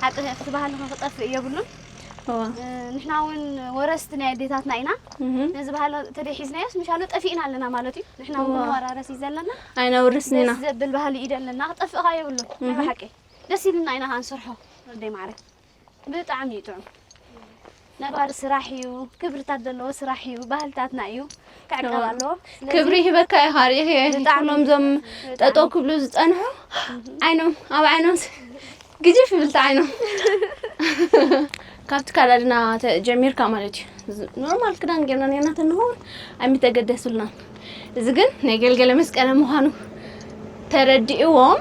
ሓቂ እቲ ባህልኺ ክጠፍእ የብሉን። እዋ። እ፣ ንሕና እውን ወረስቲ ናይ ኣዴታትና ኢና። እህ። ነዚ ባህሊ ተደይ ሒዝናዮስ ምሻሉ ጠፊእና ኣለና ማለት እዩ። ንሕና እውን እዋ። ክንወራረስ እዩ ዘለና። ኣይነውርስን ኢና። ደስ ዘብል ባህሊ እዩ ዘለና። ክጠፍእ ኸ የብሉን። ናይ እህ። ብሓቂ። ደስ ኢልና ኢና ኸዓ ንሰርሖ። ወደይ ማዕረ። ብጣዕሚ እዩ ጥዑም። ነባሪ ስራሕ እዩ። ክብርታት ዘለዎ ስራሕ እዩ። ባህልታትና እዩ። ክዕቀብ እዋ። ኣለዎ። ስለዚ ክብሪ ይህበካ ኢኻ፣ ርኢኺ ብጣዕሚ። ኩሎም እዞም ብጣዕሚ። ጠጠው ክብሉ ዝጸንሑ እህ። ዓይኖም፣ ኣብ ዓይኖም ስ-፣ ግጅፍ ይብል እቲ ዓይኖም። ካብቲ ካዳድና ተ-፣ ጀሚርካ ማለት እዩ። ዝ-፣ ኖርማል ክዳን ጌርና ኔርና ተንኸውን ኣይምተገደሱልናን። እዚ ግን ናይ ገልገለ መስቀለ ምዃኑ ተረዲእዎም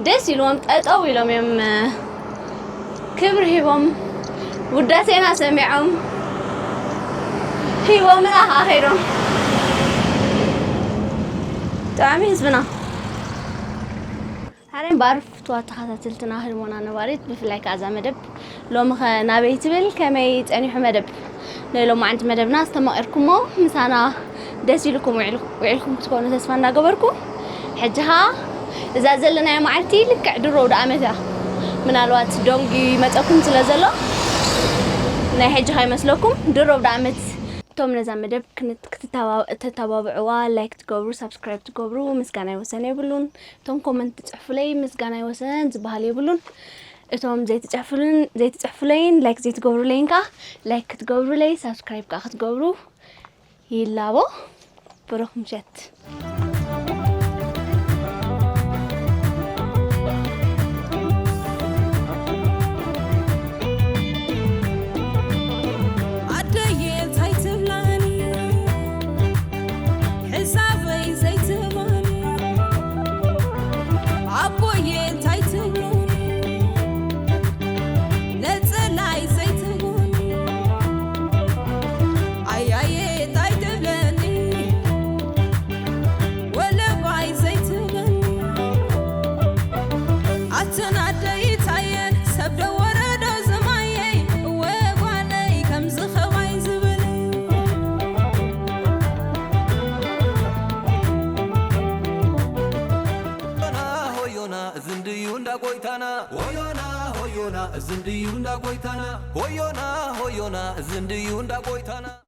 ደስ ኢልዎም ጠጠው ኢሎም እዮም፣ እ፣ ክብሪ ሂቦም ውዳሴና ሰሚዖም ሂቦምና ከዓ ከይዶም። ጠዓሚ ህዝብና። ሓራይ እምበኣር ፍትዋት ተኸታተልትና ህድሞና ነባሪት፣ ብፍላይ ከኣ እዛ መደብ ሎሚ ኸ ናበይ ትብል፣ ከመይ ጸኒሑ መደብ? ናይ ሎማዓንቲ መደብና ዝተማቒርኩሞ ምሳና ደስ ኢልኩም ውዒል-፣ ውዒልኩም ክትኮኑ ተስፋ እናገበርኩ፣ ሕጂ ኸኣ እዛ ዘለናዮ መዓልቲ ልክዕ ድሮ ዳኣመት እያ። ምናልባት ደንጉዩ ይመፀኩም ስለ ዘሎ ናይ ሕጂ ከይመስለኩም ድሮ ዳኣመት። እቶም ነዛ መደብ ክንት- ክትተባ- ተተባብዕዋ፣ ላይክ ትገብሩ፣ ሳብስክራይብ ትገብሩ ምስጋና ይወሰን የብሉን። እቶም ኮመንት ትፅሕፉለይ ምስጋና ይወሰን ዝበሃል የብሉን። እቶም ዘይትፅሕፉልን ዘይትፅሕፉለይን ላይክ ዘይትገብሩለይን ከዓ ላይክ ክትገብሩለይ፣ ሳብስክራይብ ከዓ ክትገብሩ ይላቦ። ብሩኽ ምሸት። ኣደየ እንታይ ትብላኒ ሕሳበይ ዘይትህባኒ ኣቦየ እንታይ ትብሉኒ ነፀላይ ዘይትህቡኒ ኣያየ እንታይ ትብለኒ ወለባይ ዘይትህበኒ ኣትን ኣደይ ታየን ሰብ ዶ ወረዶ ዝማየይ እወ ጓለይ ከምዚ ኸባይ ዝብል ሆዮና ሆዮና እዝንድዩ እንዳ ጎይታና ሆዮና ሆዮና እዝንድዩ እንዳ ጎይታና ሆዮና ሆዮና እዝንድዩ እንዳ ጎይታና